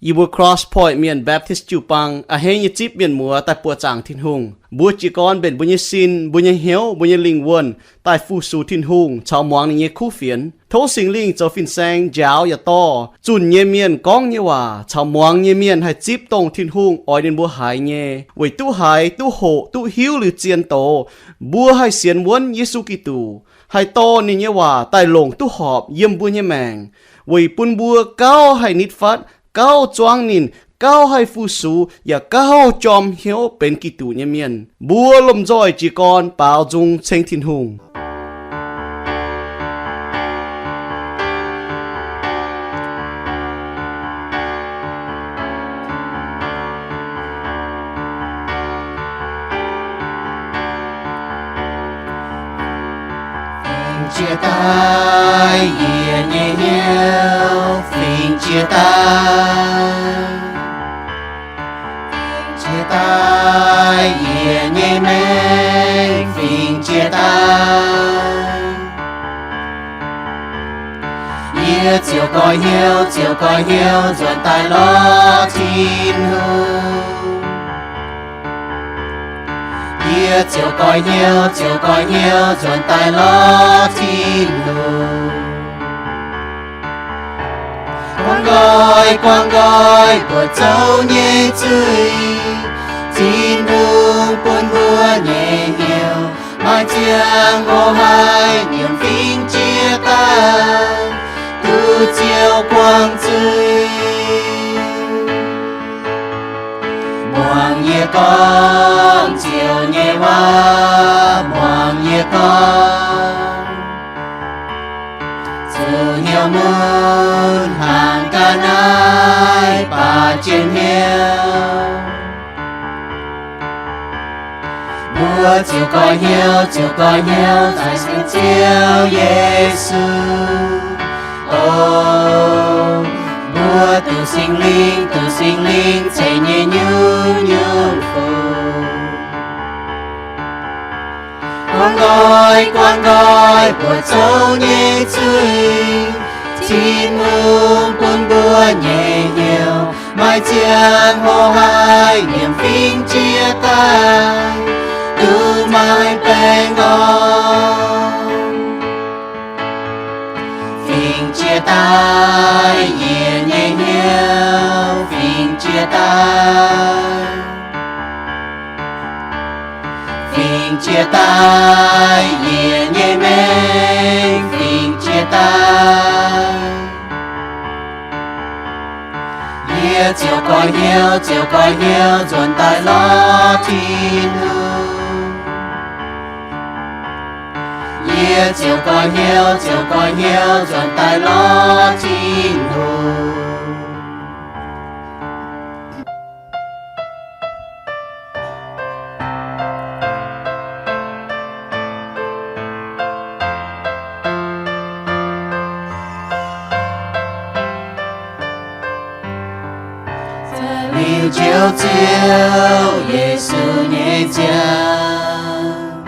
Yie mbuo Cross Point Mienh Baptist jiu-baang a'hneiv nyei zipv mienh muoz daaih buoqc zaangc Tin-Hungh. Mbuo jiez gorn mbenc mbuo nyei sin, mbuo nyei hnyouv, mbuo nyei lingh wuonh daaih fu-sux Tin-Hungh caux muangx ninh nyei kuv fienx. Tov Singx Lingh zoux fin-saeng njaaux yaac dorh zunh nyei mienh gorngv nyei waac caux muangx nyei mienh haih zipv dongh Tin-Hungh oix ninh mbuo haiz nyei, weic duqv haiz, duqv hoqc, duqv hiuv liuz zien doz, mbuo haih sienx wuonv Yesu Giduc, haih dorh ninh nyei waac daaih longc duqv horpc yiem mbuo nyei maengc, weic bun mbuo gauh haih nitv fatv, gauh zuangv ninh, gauh haih fu-sux, yaac gauh jorm hnyouv benx Giduc nyei mienh. Mbuo lomh nzoih jiez gorn baaux nzung ceng Tin-Hungh. Fingx jiez daaih yietc nyei hnyouv, fingx jiez daaih, fingx jiez daaih yietc nyei maengc, fingx jiez daaih. Yie ziouc goiv hnyouv, ziouc goiv hnyouv nzuonx daaih lorz Tin-Hungh. Yie ziouc goiv hnyouv, ziouc goiv hnyouv nzuonx daaih lorz Tin-Hungh. Guangc nqoi, guangc nqoi mbuo zoux nyei zuiz, Tin-Hungh bun mbuo nyei hnyouv maaih ziangh hoc haih nyiemc fingx jiez daaih duqv Ziouv guangc zuiz. Muangx yie gorngv Ziouv nyei waac, muangx yie gorngv. Zuqc hnyouv mun hnaangx ga'naaiv baac jiex hnyouv, mbuo ziouc goiv hnyouv, ziouc goiv hnyouv daaih sienx Ziouv Yesu. O, mbuo duqv Singx Lingh, duqv Singx Lingh ceix nyei nyungc-nyungc fun. Guangc nqoi, guangc nqoi mbuo zoux nyei zuiz, Tin-Hungh bun mbuo nyei hnyouv maaih ziangh hoc haih nyiemc fingx jiez daaih duqv maiv baengh orn. Fingx jiez daaih yietc nyei hnyouv, fingx jiez daaih, fingx jiez daaih yietc nyei maengc, fingx jiez daaih. Yie ziouc goiv hnyouv, ziouc goiv hnyouv nzuonx daaih lorz Tin-Hungh. Yie ziouc goiv hnyouv, ziouc goiv hnyouv nzuonx daaih lorz Tin-Hungh. Liuz Njoux Ziouv Yesu nyei nziaamv,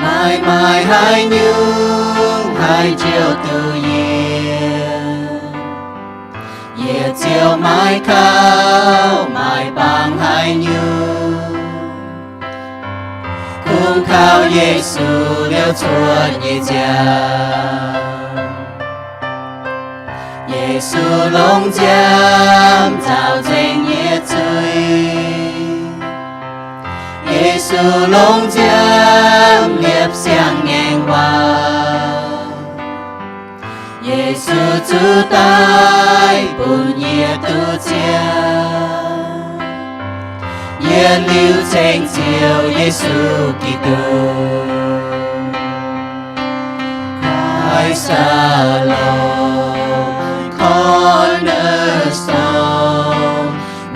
maaih maaih haaix nyungc haih njoux duqv yie? Yie ziouc maiv kaux maaih bangc haaix nyungc, kungx kaux Yesu liouh cuotv nyei nziaamv. Yesu longc nziaamv nzaaux nzengc yie zuiz. Yesu longc nziaamv liepc siang-ngaengc waac. Yesu zuqc daic bun yie duqv ziangh. Yie liuz ceng Ziouv Yesu Giduc. Christ alone, cornerstone,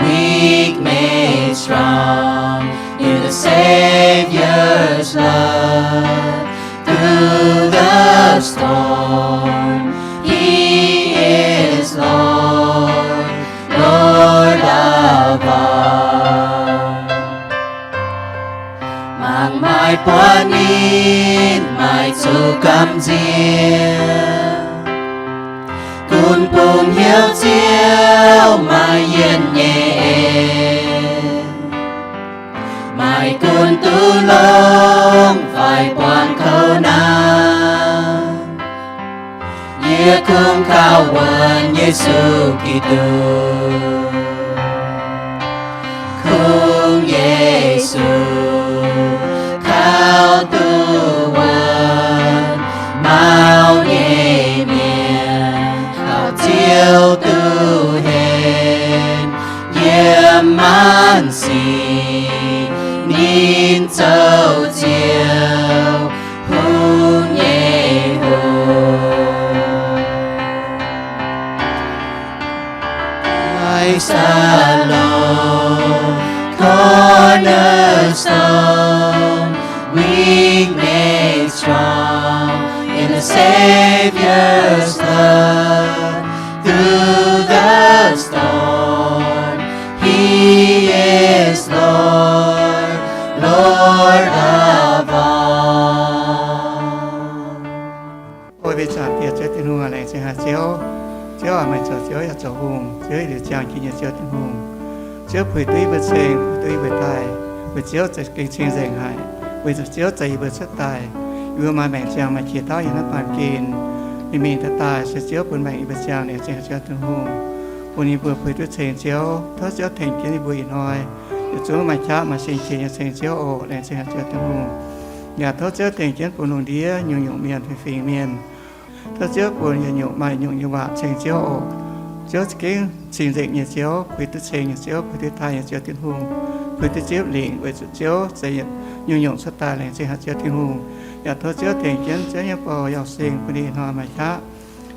weak made strong in the Savior's love. Through the storm, He is Lord, Lord of all. Mangc maaih buonv ninh maaih zuqc gamh nziex, gunv bungx hnyouv Ziouv Yesu Giduc. Kungx Yesu kaux duqv wuonv mauv nyei mienh, kaux Ziouv duqv henv yiem maanc sic, ninh zoux Ziouv hungh nyei hungh. Christ alone, cornerstone, weak made strong in the Savior's blood. Through the storm, He is Lord, Lord of all. Ov, mbuo zaangc Diex Ziouv Tin-Hungh, laengz zingh haic Ziouv. Ziouv aac, meih zoux Ziouv yaac zoux hungh, Ziouv yiem liuz ziangh jienv nyei Ziouv Tin-Hungh. Ziouv puix duqv yie mbuo ceng, puix duqv yie mbuo daaih, weic Ziouv za'gengh cing-nzengc haic, weic zuqc Ziouv zeix yie mbuo cuotv daaih. Yie mbuo maaih maengc ziangh, maaih qiex tauv yiem naaiv baamh gen, mingh mingh daaih daaih, se Ziouv bun maengc yie mbuo ziangh, laengz zingh haic Ziouv Tin-Hungh, bun yie mbuo puix duqv ceng Ziouv. Tov Ziouv tengx jienv yie mbuo ih hnoi, yietc zungv maaih qaqv maaih sin-qiex nyei ceng Ziouv oc, laengz zingh haic Ziouv Tin-Hungh. Yaac tov Ziouv tengx jienv bun lungh ndiev nyungc-nyungc mienh fingx-fingx mienh. Tov Ziouv bun yietc nyungc maaih nyungc nyei waac ceng Ziouv oc. Ziouv za'gengh cing-nzengc nyei Ziouv, puix duqv ceng nyei Ziouv, puix duqv taaih nyei Ziouv Tin-Hungh, puix duqv zipv lingc weic zuqc Ziouv zeix nyungc-nyungc cuotv daaih, laengz zingh haic Ziouv Tin-Hungh. Yaac tov Ziouv tengx jienv Ziouv nyei bou Yauh Sing bun ninh ih hnoi maaih qaqv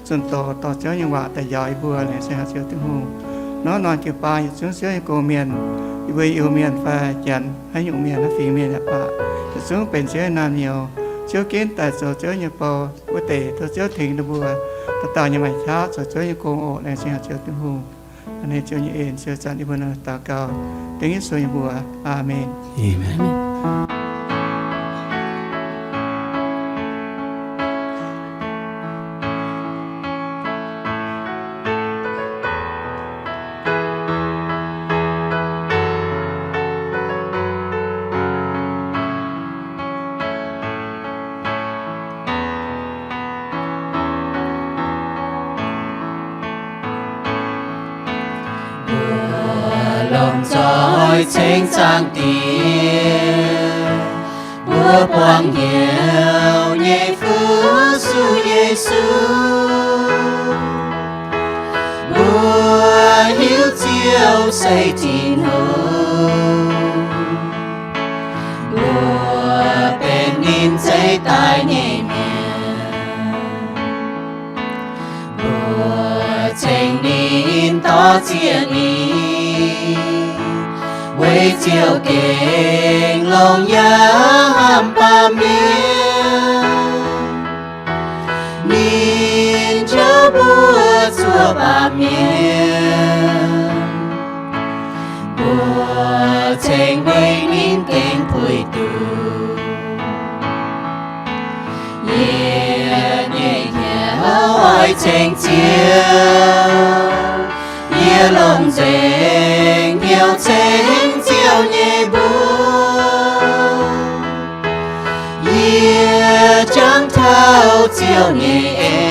zunh doz dorh Ziouv nyei waac daaih njaaux yie mbuo, laengz zingh haic Ziouv Tin-Hungh. Norv norm jiu-baang yietc zungv Ziouv nyei gong-mienh, yie mbuo Iu-Mienh fai Janx, haaix nyungc mienh, haaix fingx mienh yaac baac, yietc zungv benx Ziouv nyei naamh nyouz. Ziouv ginv daaih zoux Ziouv nyei bou wuov deix, tov Ziouv tengx ninh mbuo dauh dauh nyei maaih qaqv zoux Ziouv nyei gong oc, laengz zingh haic Ziouv Tin-Hungh. Hnangv naaiv Ziouv nyei en, Ziouv zanc yie mbuo naaiv daux gaux dengv Yesu nyei mbuox. Aamen. Aamen. Mbuo longc nzoih ceng Zaangc Diex, mbuo buangh hnyouv nyei Fuqv Yesu. Mbuo hiuv Ziouv se Tin-Hungh, mbuo benx ninh zeiv daaih nyei mienh. Mbuo ceng ninh, dorh zieqc ninh, weic Ziouv gengh longc yaac hnamv baamh mienh. Ninh njoux mbuo zuoqc baamh mienh, mbuo ceng weic ninh gengh puix duqv. Yie nyei hnyouv oix ceng Ziouv, yie longc nzengc hnyouv ceng Ziouv nyei mbuox. Yie jangx taux Ziouv nyei en,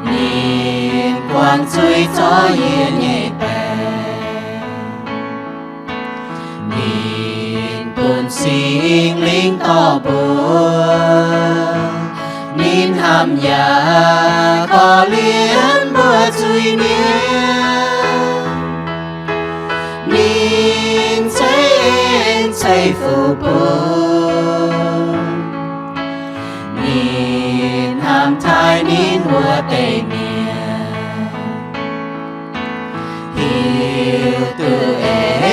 ninh buangh zuiz zorqv yie nyei baengc. Ninh bun Singx Lingh dorh mbuo, ninh hnamv yaac korv-lienh mbuo zuiz-mienh. Ninh ceix en ceix fuqv bun, ninh hnamv taaih ninh wuov deix mienh. Hiuv duqv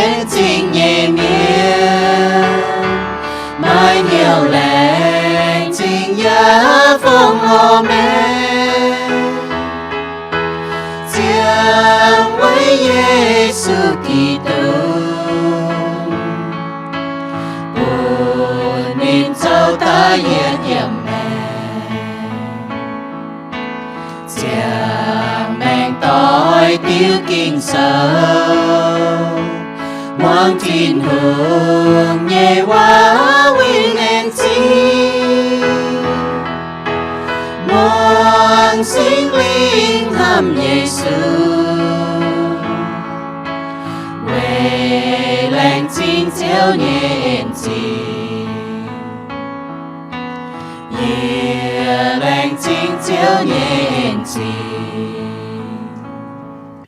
en zingh nyei mienh, maaih hnyouv laengz zingh yaac fongc lorz maengc, ziangh weic Yesu Giduc, bun ninh zoux daaih yietc nyiemc maengc. Ziangh maengc doix diuv Ging-Sou, muangx Tin-Hungh nyei waac winh en zingh, muangx Singx Lingh hnamv Yesu, weic laengz zingh Ziouv nyei en-zingh. Yie laengz zingh Ziouv nyei en-zingh.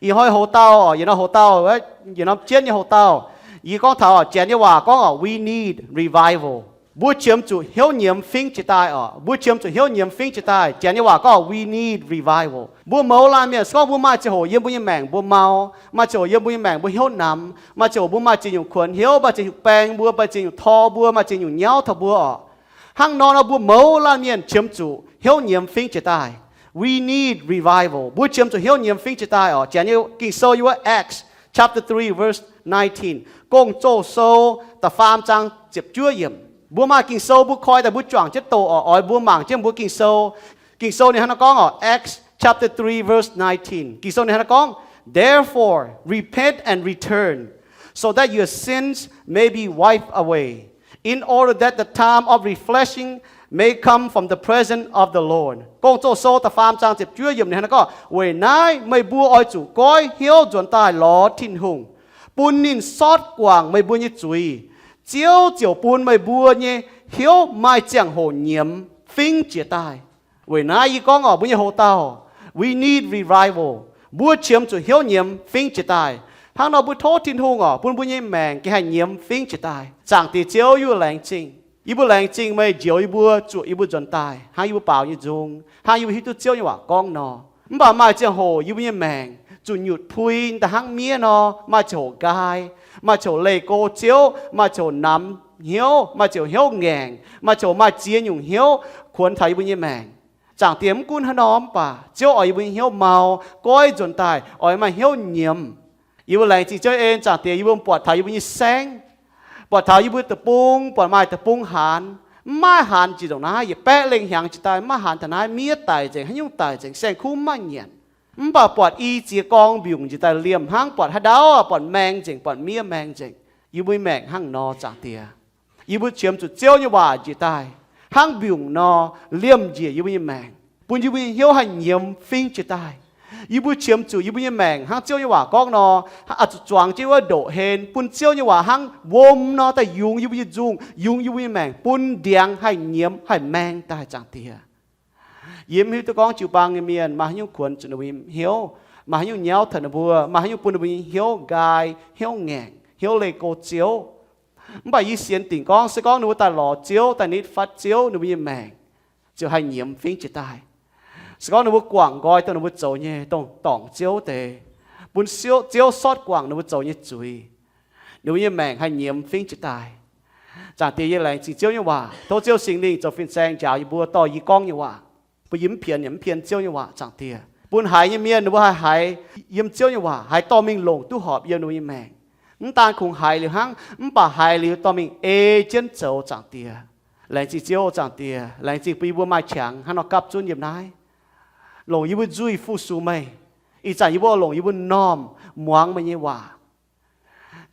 Ih hnoi hoc dauh, yietc norm hoc dauh, yietc norm jienv nyei hoc dauh, yie gorngv taux Janx nyei waac gorngv oc, we need revival. Mbuo qiemx zuqc hnyouv nyiemz fingv jiez daaih oc. Mbuo qiemx zuqc hnyouv nyiemz fingv jiez daaih. Janx nyei waac gorngv we need revival. Mbuo mouz laanh mienh se gorngv mbuo maaih ziangh hoc yiem mbuo nyei maengc mbuo mau, maaih ziangh hoc yiem mbuo nyei maengc mbuo hnyouv namx, maaih ziangh hoc mbuo maaih ziex nyungc kuonx hnyouv, maaih ziex nyungc baeng mbuo, maaih ziex nyungc tor mbuo, maaih ziex nyungc nyauv taux mbuo oc. Hnangv nor nor mbuo mouz laanh mienh qiemx zuqc hnyouv nyiemz fingv jiez daaih. We need revival. Mbuo qiemx zuqc hnyouv nyiemz fingv jiez daaih oc. Janx nyei Ging-Sou yiem wuov Acts chapter three verse nineteen, Gong-Zoh Sou da'faam zaang ziepc juov yiemc. Mbuo maaih Ging-Sou mbuo koi daaih mbuo juangc jienv doqc oc, oix mbuo mangc jienv mbuo Ging-Sou. Ging-Sou ninh hnangv nor gorngv oc, Acts chapter three verse nineteen. Ging-Sou ninh hnangv nor gorngv, Therefore repent and return, so that your sins may be wiped away, in order that the time of refreshing may come from the presence of the Lord. Gong-Zoh Sou da'faam zaang ziepc juov yiemc ninh hnangv nor gorngv, Weic naaiv meih mbuo oix zuqc goiv hnyouv nzuonx daaih lorz Tin-Hungh, bun ninh sotv guangc meih mbuo nyei zuiz. Ziouv ziouc bun meih mbuo nyei hnyouv maaih ziangh hoc nyiemz fingv jiez daaih. Weic naaiv yie gorngv oc, mbuo nyei hoc dauh, we need revival. Mbuo qiemx zuqc hnyouv nyiemz fingv jiez daaih. Hnangv nor mbuo tov Tin-Hungh oc, bun mbuo nyei maengc gengh haih nyiemz fingv jiez daaih. Zaangc Diex Ziouv, yie laengz zingh. Yie mbuo laengz zingh meih njoux yie mbuo, zuoqc yie mbuo nzuonx daaih hnangv yie mbuo baaux nyei nzung, hnangv yie mbuo hiuv duqv Ziouv nyei waac gorngv nor. Mv baac maaih ziangh hoc yie mbuo nyei maengc zuqc nyutc pui daaih hnangv miev nor, maaih ziangh hoc nqaai, maaih ziangh hoc leih go Ziouv, maaih ziangh hoc namx hnyouv, maaih ziangh hoc hnyouv ngaengc, maaih ziangh hoc maaih ziex nyungc hnyouv kuonx taux yie mbuo nyei maengc. Zaangc Diex, mv gunv hnangv nor mv baac Ziouv oix yie mbuo nyei hnyouv mau, goiv nzuonx daaih, oix maaih hnyouv nyiemz. Yie mbuo laengz zingh Ziouv en, Zaangc Diex, yie mbuo buatc taux yie mbuo nyei saengv, buatc taux yie mbuo deic-bung, buatc maaih deic-bung haanz, mv maaih haanz jiex ndongc naaiv, yietc baeqv lengh hnyangx jiex daaih mv maaih haanz taux naaiv, miev daic nzengc, haaix nyungc daic nzengc, saeng-kuv mv maaih nyanc. Mv baac buatc i ziex gorngv mbiungc njiec daaih liemh hnangv, buatc haaix ndau buatc maeng nzengc, buatc miev maeng nzengc. Yie mbuo nyei maengc hnangv nor, Zaangc Diex. Yie mbuo qiemx zuqc Ziouv nyei waac njiec daaih hnangv mbiungc nor, liemh njiec yie mbuo nyei maengc, bun yie mbuo nyei hnyouv haih nyiemz fingv jiez daaih. Yie mbuo qiemx zuqc yie mbuo nyei maengc hnangv Ziouv nyei waac gorngv nor, zuqc zuangx jienv wuov ndoqc hlen, bun Ziouv nyei waac hnangv wuom nor daaih yungz yie mbuo nyei nzungh, yungz yie mbuo nyei maengc, bun ndiangx haih nyiemz haih maeng daaih, Zaangc Diex. Yie mv hiuv duqv gorngv jiu-baang nyei mienh maaih haaix nyungc kuonx zuqc ninh mbuo nyei hnyouv, maaih haaix nyungc nyauv taux ninh mbuo, maaih haaix nyungc bun ninh mbuo nyei hnyouv nqaai, hnyouv ngaengc, hnyouv leih go Ziouv. Mv baac yie sienx dingc gorngv se gorngv ninh mbuo daaih lorz Ziouv, daaih nitv fatv Ziouv, ninh mbuo nyei maengc ziouc haih nyiemz fingv jiez daaih. Se gorngv ninh mbuo guangc nqoi dongh ninh mbuo zoux nyei, dongh dorngc Ziouv deix, bun Ziouv, Ziouv sortv guangc ninh mbuo zoux nyei zuiz, ninh mbuo nyei maengc haih nyiemz fingv jiez daaih. Zaangc Diex, yie laengz zingh Ziouv nyei waac. Tov Ziouv Singx Lingh zoux fin-saeng njaaux yie mbuo dorh yie gorngv nyei waac, bun yie mv pienx yaac mv pienx Ziouv nyei waac, Zaangc Diex. Bun haiz nyei mienh ninh mbuo haih haiz yiem Ziouv nyei waac, haih dorh mingh longc duqv horpc yiem ninh mbuo nyei maengc. Mv daan kungx haiz liuz hnangv, mv baac haiz liuz dorh mingh ei jienv zoux, Zaangc Diex. Laengz zingh Ziouv, Zaangc Diex. Laengz zingh bun yie mbuo maaih qangx hnangv nor gapv zunv yiem naaiv, longc yie mbuo nzuih fu-sux meih. Ih zanc yie mbuo longc yie mbuo normh muangx meih nyei waac.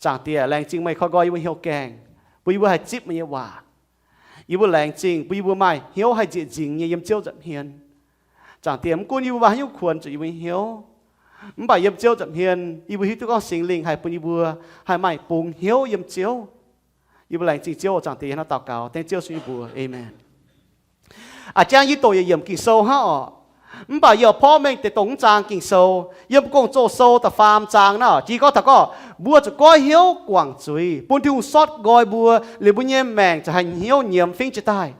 Zaangc Diex, laengz zingh meih koi nqoi yie mbuo hnyouv gaengh, bun yie mbuo haih zipv meih nyei waac. Yie mbuo laengz zingh bun yie mbuo maaih hnyouv haih nzieqc nzingx nyei yiem Ziouv nza'hmien. Zaangc Diex, mv gunv yie mbuo maaih haaix nyungc kuonx zuqc yie mbuo nyei hnyouv, mv baac yiem Ziouv nza'hmien yie mbuo hiuv duqv gorngv Singx Lingh haih bun yie mbuo haih maaih bungx hnyouv yiem Ziouv. Yie mbuo laengz zingh Ziouv, Zaangc Diex, yie hnangv daux gaux dengv Ziouv Yesu nyei mbuox. Aamen. A'jang yie doqc yietc yiemc Ging-Sou hnangv oc. Mv baac yie oix porv mengh deix dongh mv zaang Ging-Sou, yiem Gong-Zoh Sou da'faam zaang naaiv oc, jiex gorngv taux gorngv mbuo zuqc goiv hnyouv guangc zuiz, bun Tin-Hungh sortv nqoi mbuo, liuz mbuo nyei maengc zuqc haih hnyouv nyiemz fingv jiez daaih.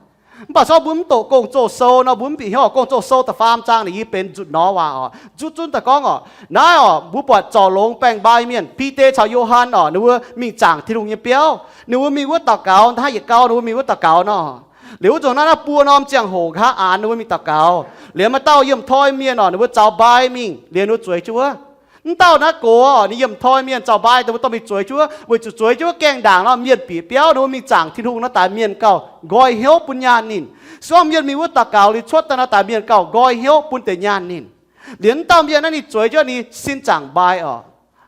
Mv baac se gorngv mbuo mv doqc Gong-Zoh Sou nor, mbuo mv bieqc hnyouv oc. Gong-Zoh Sou da'faam zaang naaic yie benx nzutc nor waac oc, zuqv zunv daaih gorngv oc. Naaiv oc, mbuo buatc zorc longx baeng-mbai mienh, Bide caux Yo^han oc, ninh mbuo mingh zaangc Tin-Hungh nyei biauv. Ninh mbuo mingh wuov daux gaux, hnangv yietc gau ninh mbuo mingh wuov daux gaux nor. Liuz wuov zanc naaiv, naaiv buo norm ziangh hoc nqa'haav aanx ninh mbuo mingh daux gaux. Liuz maaih dauh yiem toi mienh oc, ninh mbuo zaux mbai mingh, liuz ninh mbuo zueiz jienv wuov. Mv dauh naaiv gox oc, ninh yiem toi mienh zaux mbai, ninh mbuo dorh mingh zueiz jienv wuov, weic zuqc zueiz jienv wuov gaengh ndaangc nor, mienh bieqc biauv, ninh mbuo mingh zaangc Tin-Hungh nor, daaix mienh gauh nqoi hnyouv bun nyaanh ninh. Se gorngv mienh mingh wuov daux gaux liuz cuotv daaih nor, daaix mienh gauh nqoi hnyouv bun deix nyaanh ninh. Liuz mv dauh mienh naaiv ninh zueiz jienv ninh sin zaangc mbai oc.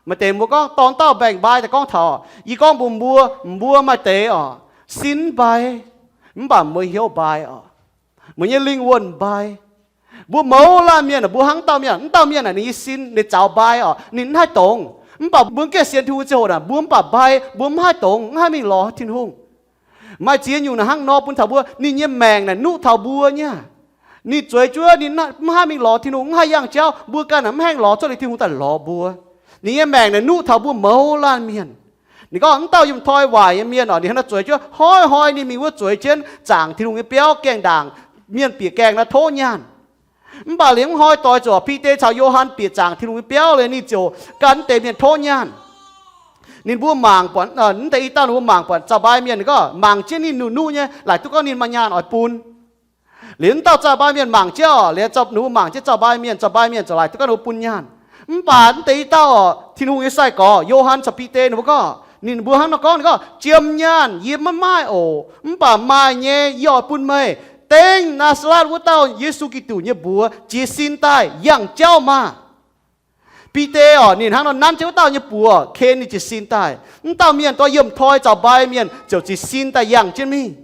Maaih deix mbuo gorngv dorh dauh mbaengx-mbai daaih gorngv taux, yie gorngv mbuox mbuo, mbuo maaih deix oc, sin mbai, mv baac mbuo hnyouv mbai oc. Mbuo nyei lingh wuonh mbai. Mbuo mouz laanh mienh, mbuo hnangv dauh mienh, wuov dauh mienh naaic ninh nyei sin, ninh zaux mbai oc, ninh mv haih dongz. Mv baac mbuo mv gaengh sienx Tin-Hungh nyei ziangh hoc naaic, mbuo mv baac mbai, mbuo mv haih dongz, mv haih mingh lorz Tin-Hungh. Maaih ziex nyungc naaic hnangv nor bun taux mbuo, ninh nyei maengc naaic nuqv taux mbuo nyei aqv. Ninh zueiz juov, ninh mv haih mingh lorz Tin-Hungh, mv haih yangh jauv, mbuo ganh naaic mv haih lorz cuotv liuz Tin-Hungh daaih lorz mbuo. Ninh nyei maengc naaic nuqv taux mbuo mouz laanh mienh. Ninh gorngv wuov dauh yiem toi waaic nyei mienh oc, ninh hnangv naaiv zueiz juov, hnoi-hnoi ninh mingh wuov zueiz jienv zaangc Tin-Hungh nyei biauv gaengh ndaangc mienh bieqc gaengh naaiv tov nyaanh. Mv baac liuz mv hnoi doix zuqc Bide caux Yo^han bieqc zaangc Tin-Hungh nyei biauv liuz, ninh ziouc gan wuov deix mienh tov nyaanh. Ninh mbuo mangc buatc, wuov deix i dauh ninh mbuo mangc buatc zaux mbai mienh, ninh gorngv mangc jienv ninh nuqv-nuqv nyei, laaic duqv gorngv ninh maaih nyaanh oix bun. Liuz wuov dauh zaux mbai mienh mangc jienv oc, liuz ninh mbuo mangc jienv zaux mbai mienh, zaux mbai mienh ziouc laaic duqv gorngv ninh mbuo bun nyaanh. Mv baac wuov deix i dauh oc, Tin-Hungh nyei sai-gorx, Yo^han caux Bide ninh mbuo gorngv, ninh mbuo hnangv nor gorngv, ninh gorngv, Jiem nyaanh yie maiv maaih oc, mv baac maaih nyei yie oix bun meih. Dengv Naa^saa^letv wuov dauh Yesu Giduc nyei buoz jiez sin daaih yangh jauv maah! Bide oc, ninh hnangv nor nanv jienv wuov dauh nyei buoz, ken ninh jiez sin daaih. Wuov dauh mienh dorh yiemh toi zaux mbai mienh ziouc jiez sin daaih yangh jienv mingh.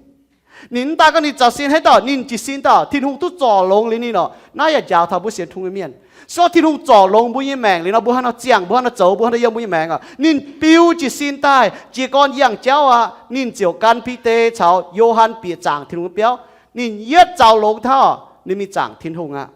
Ninh mv daaih gorngv ninh zaux sin hnangv dauh, ninh jiez sin daaih, Tin-Hungh duqv zorc longx liuz ninh oc. Naaiv yaac njaaux taux mbuo sienx Tin-Hungh nyei mienh. Se gorngv Tin-Hungh zorc longx mbuo nyei maengc liuz nor, mbuo hnangv nor ziangh, mbuo hnangv nor zoux, mbuo hnangv nor yiem mbuo nyei maengc oc, ninh biu jiez sin daaih, jiez gorn yangh jauv aqv. Ninh ziouc gan Bide caux Yo^han bieqc zaangc Tin-Hungh nyei biauv. Ninh yietv zaux longx taux, ninh mingh zaangc Tin-Hungh aqv.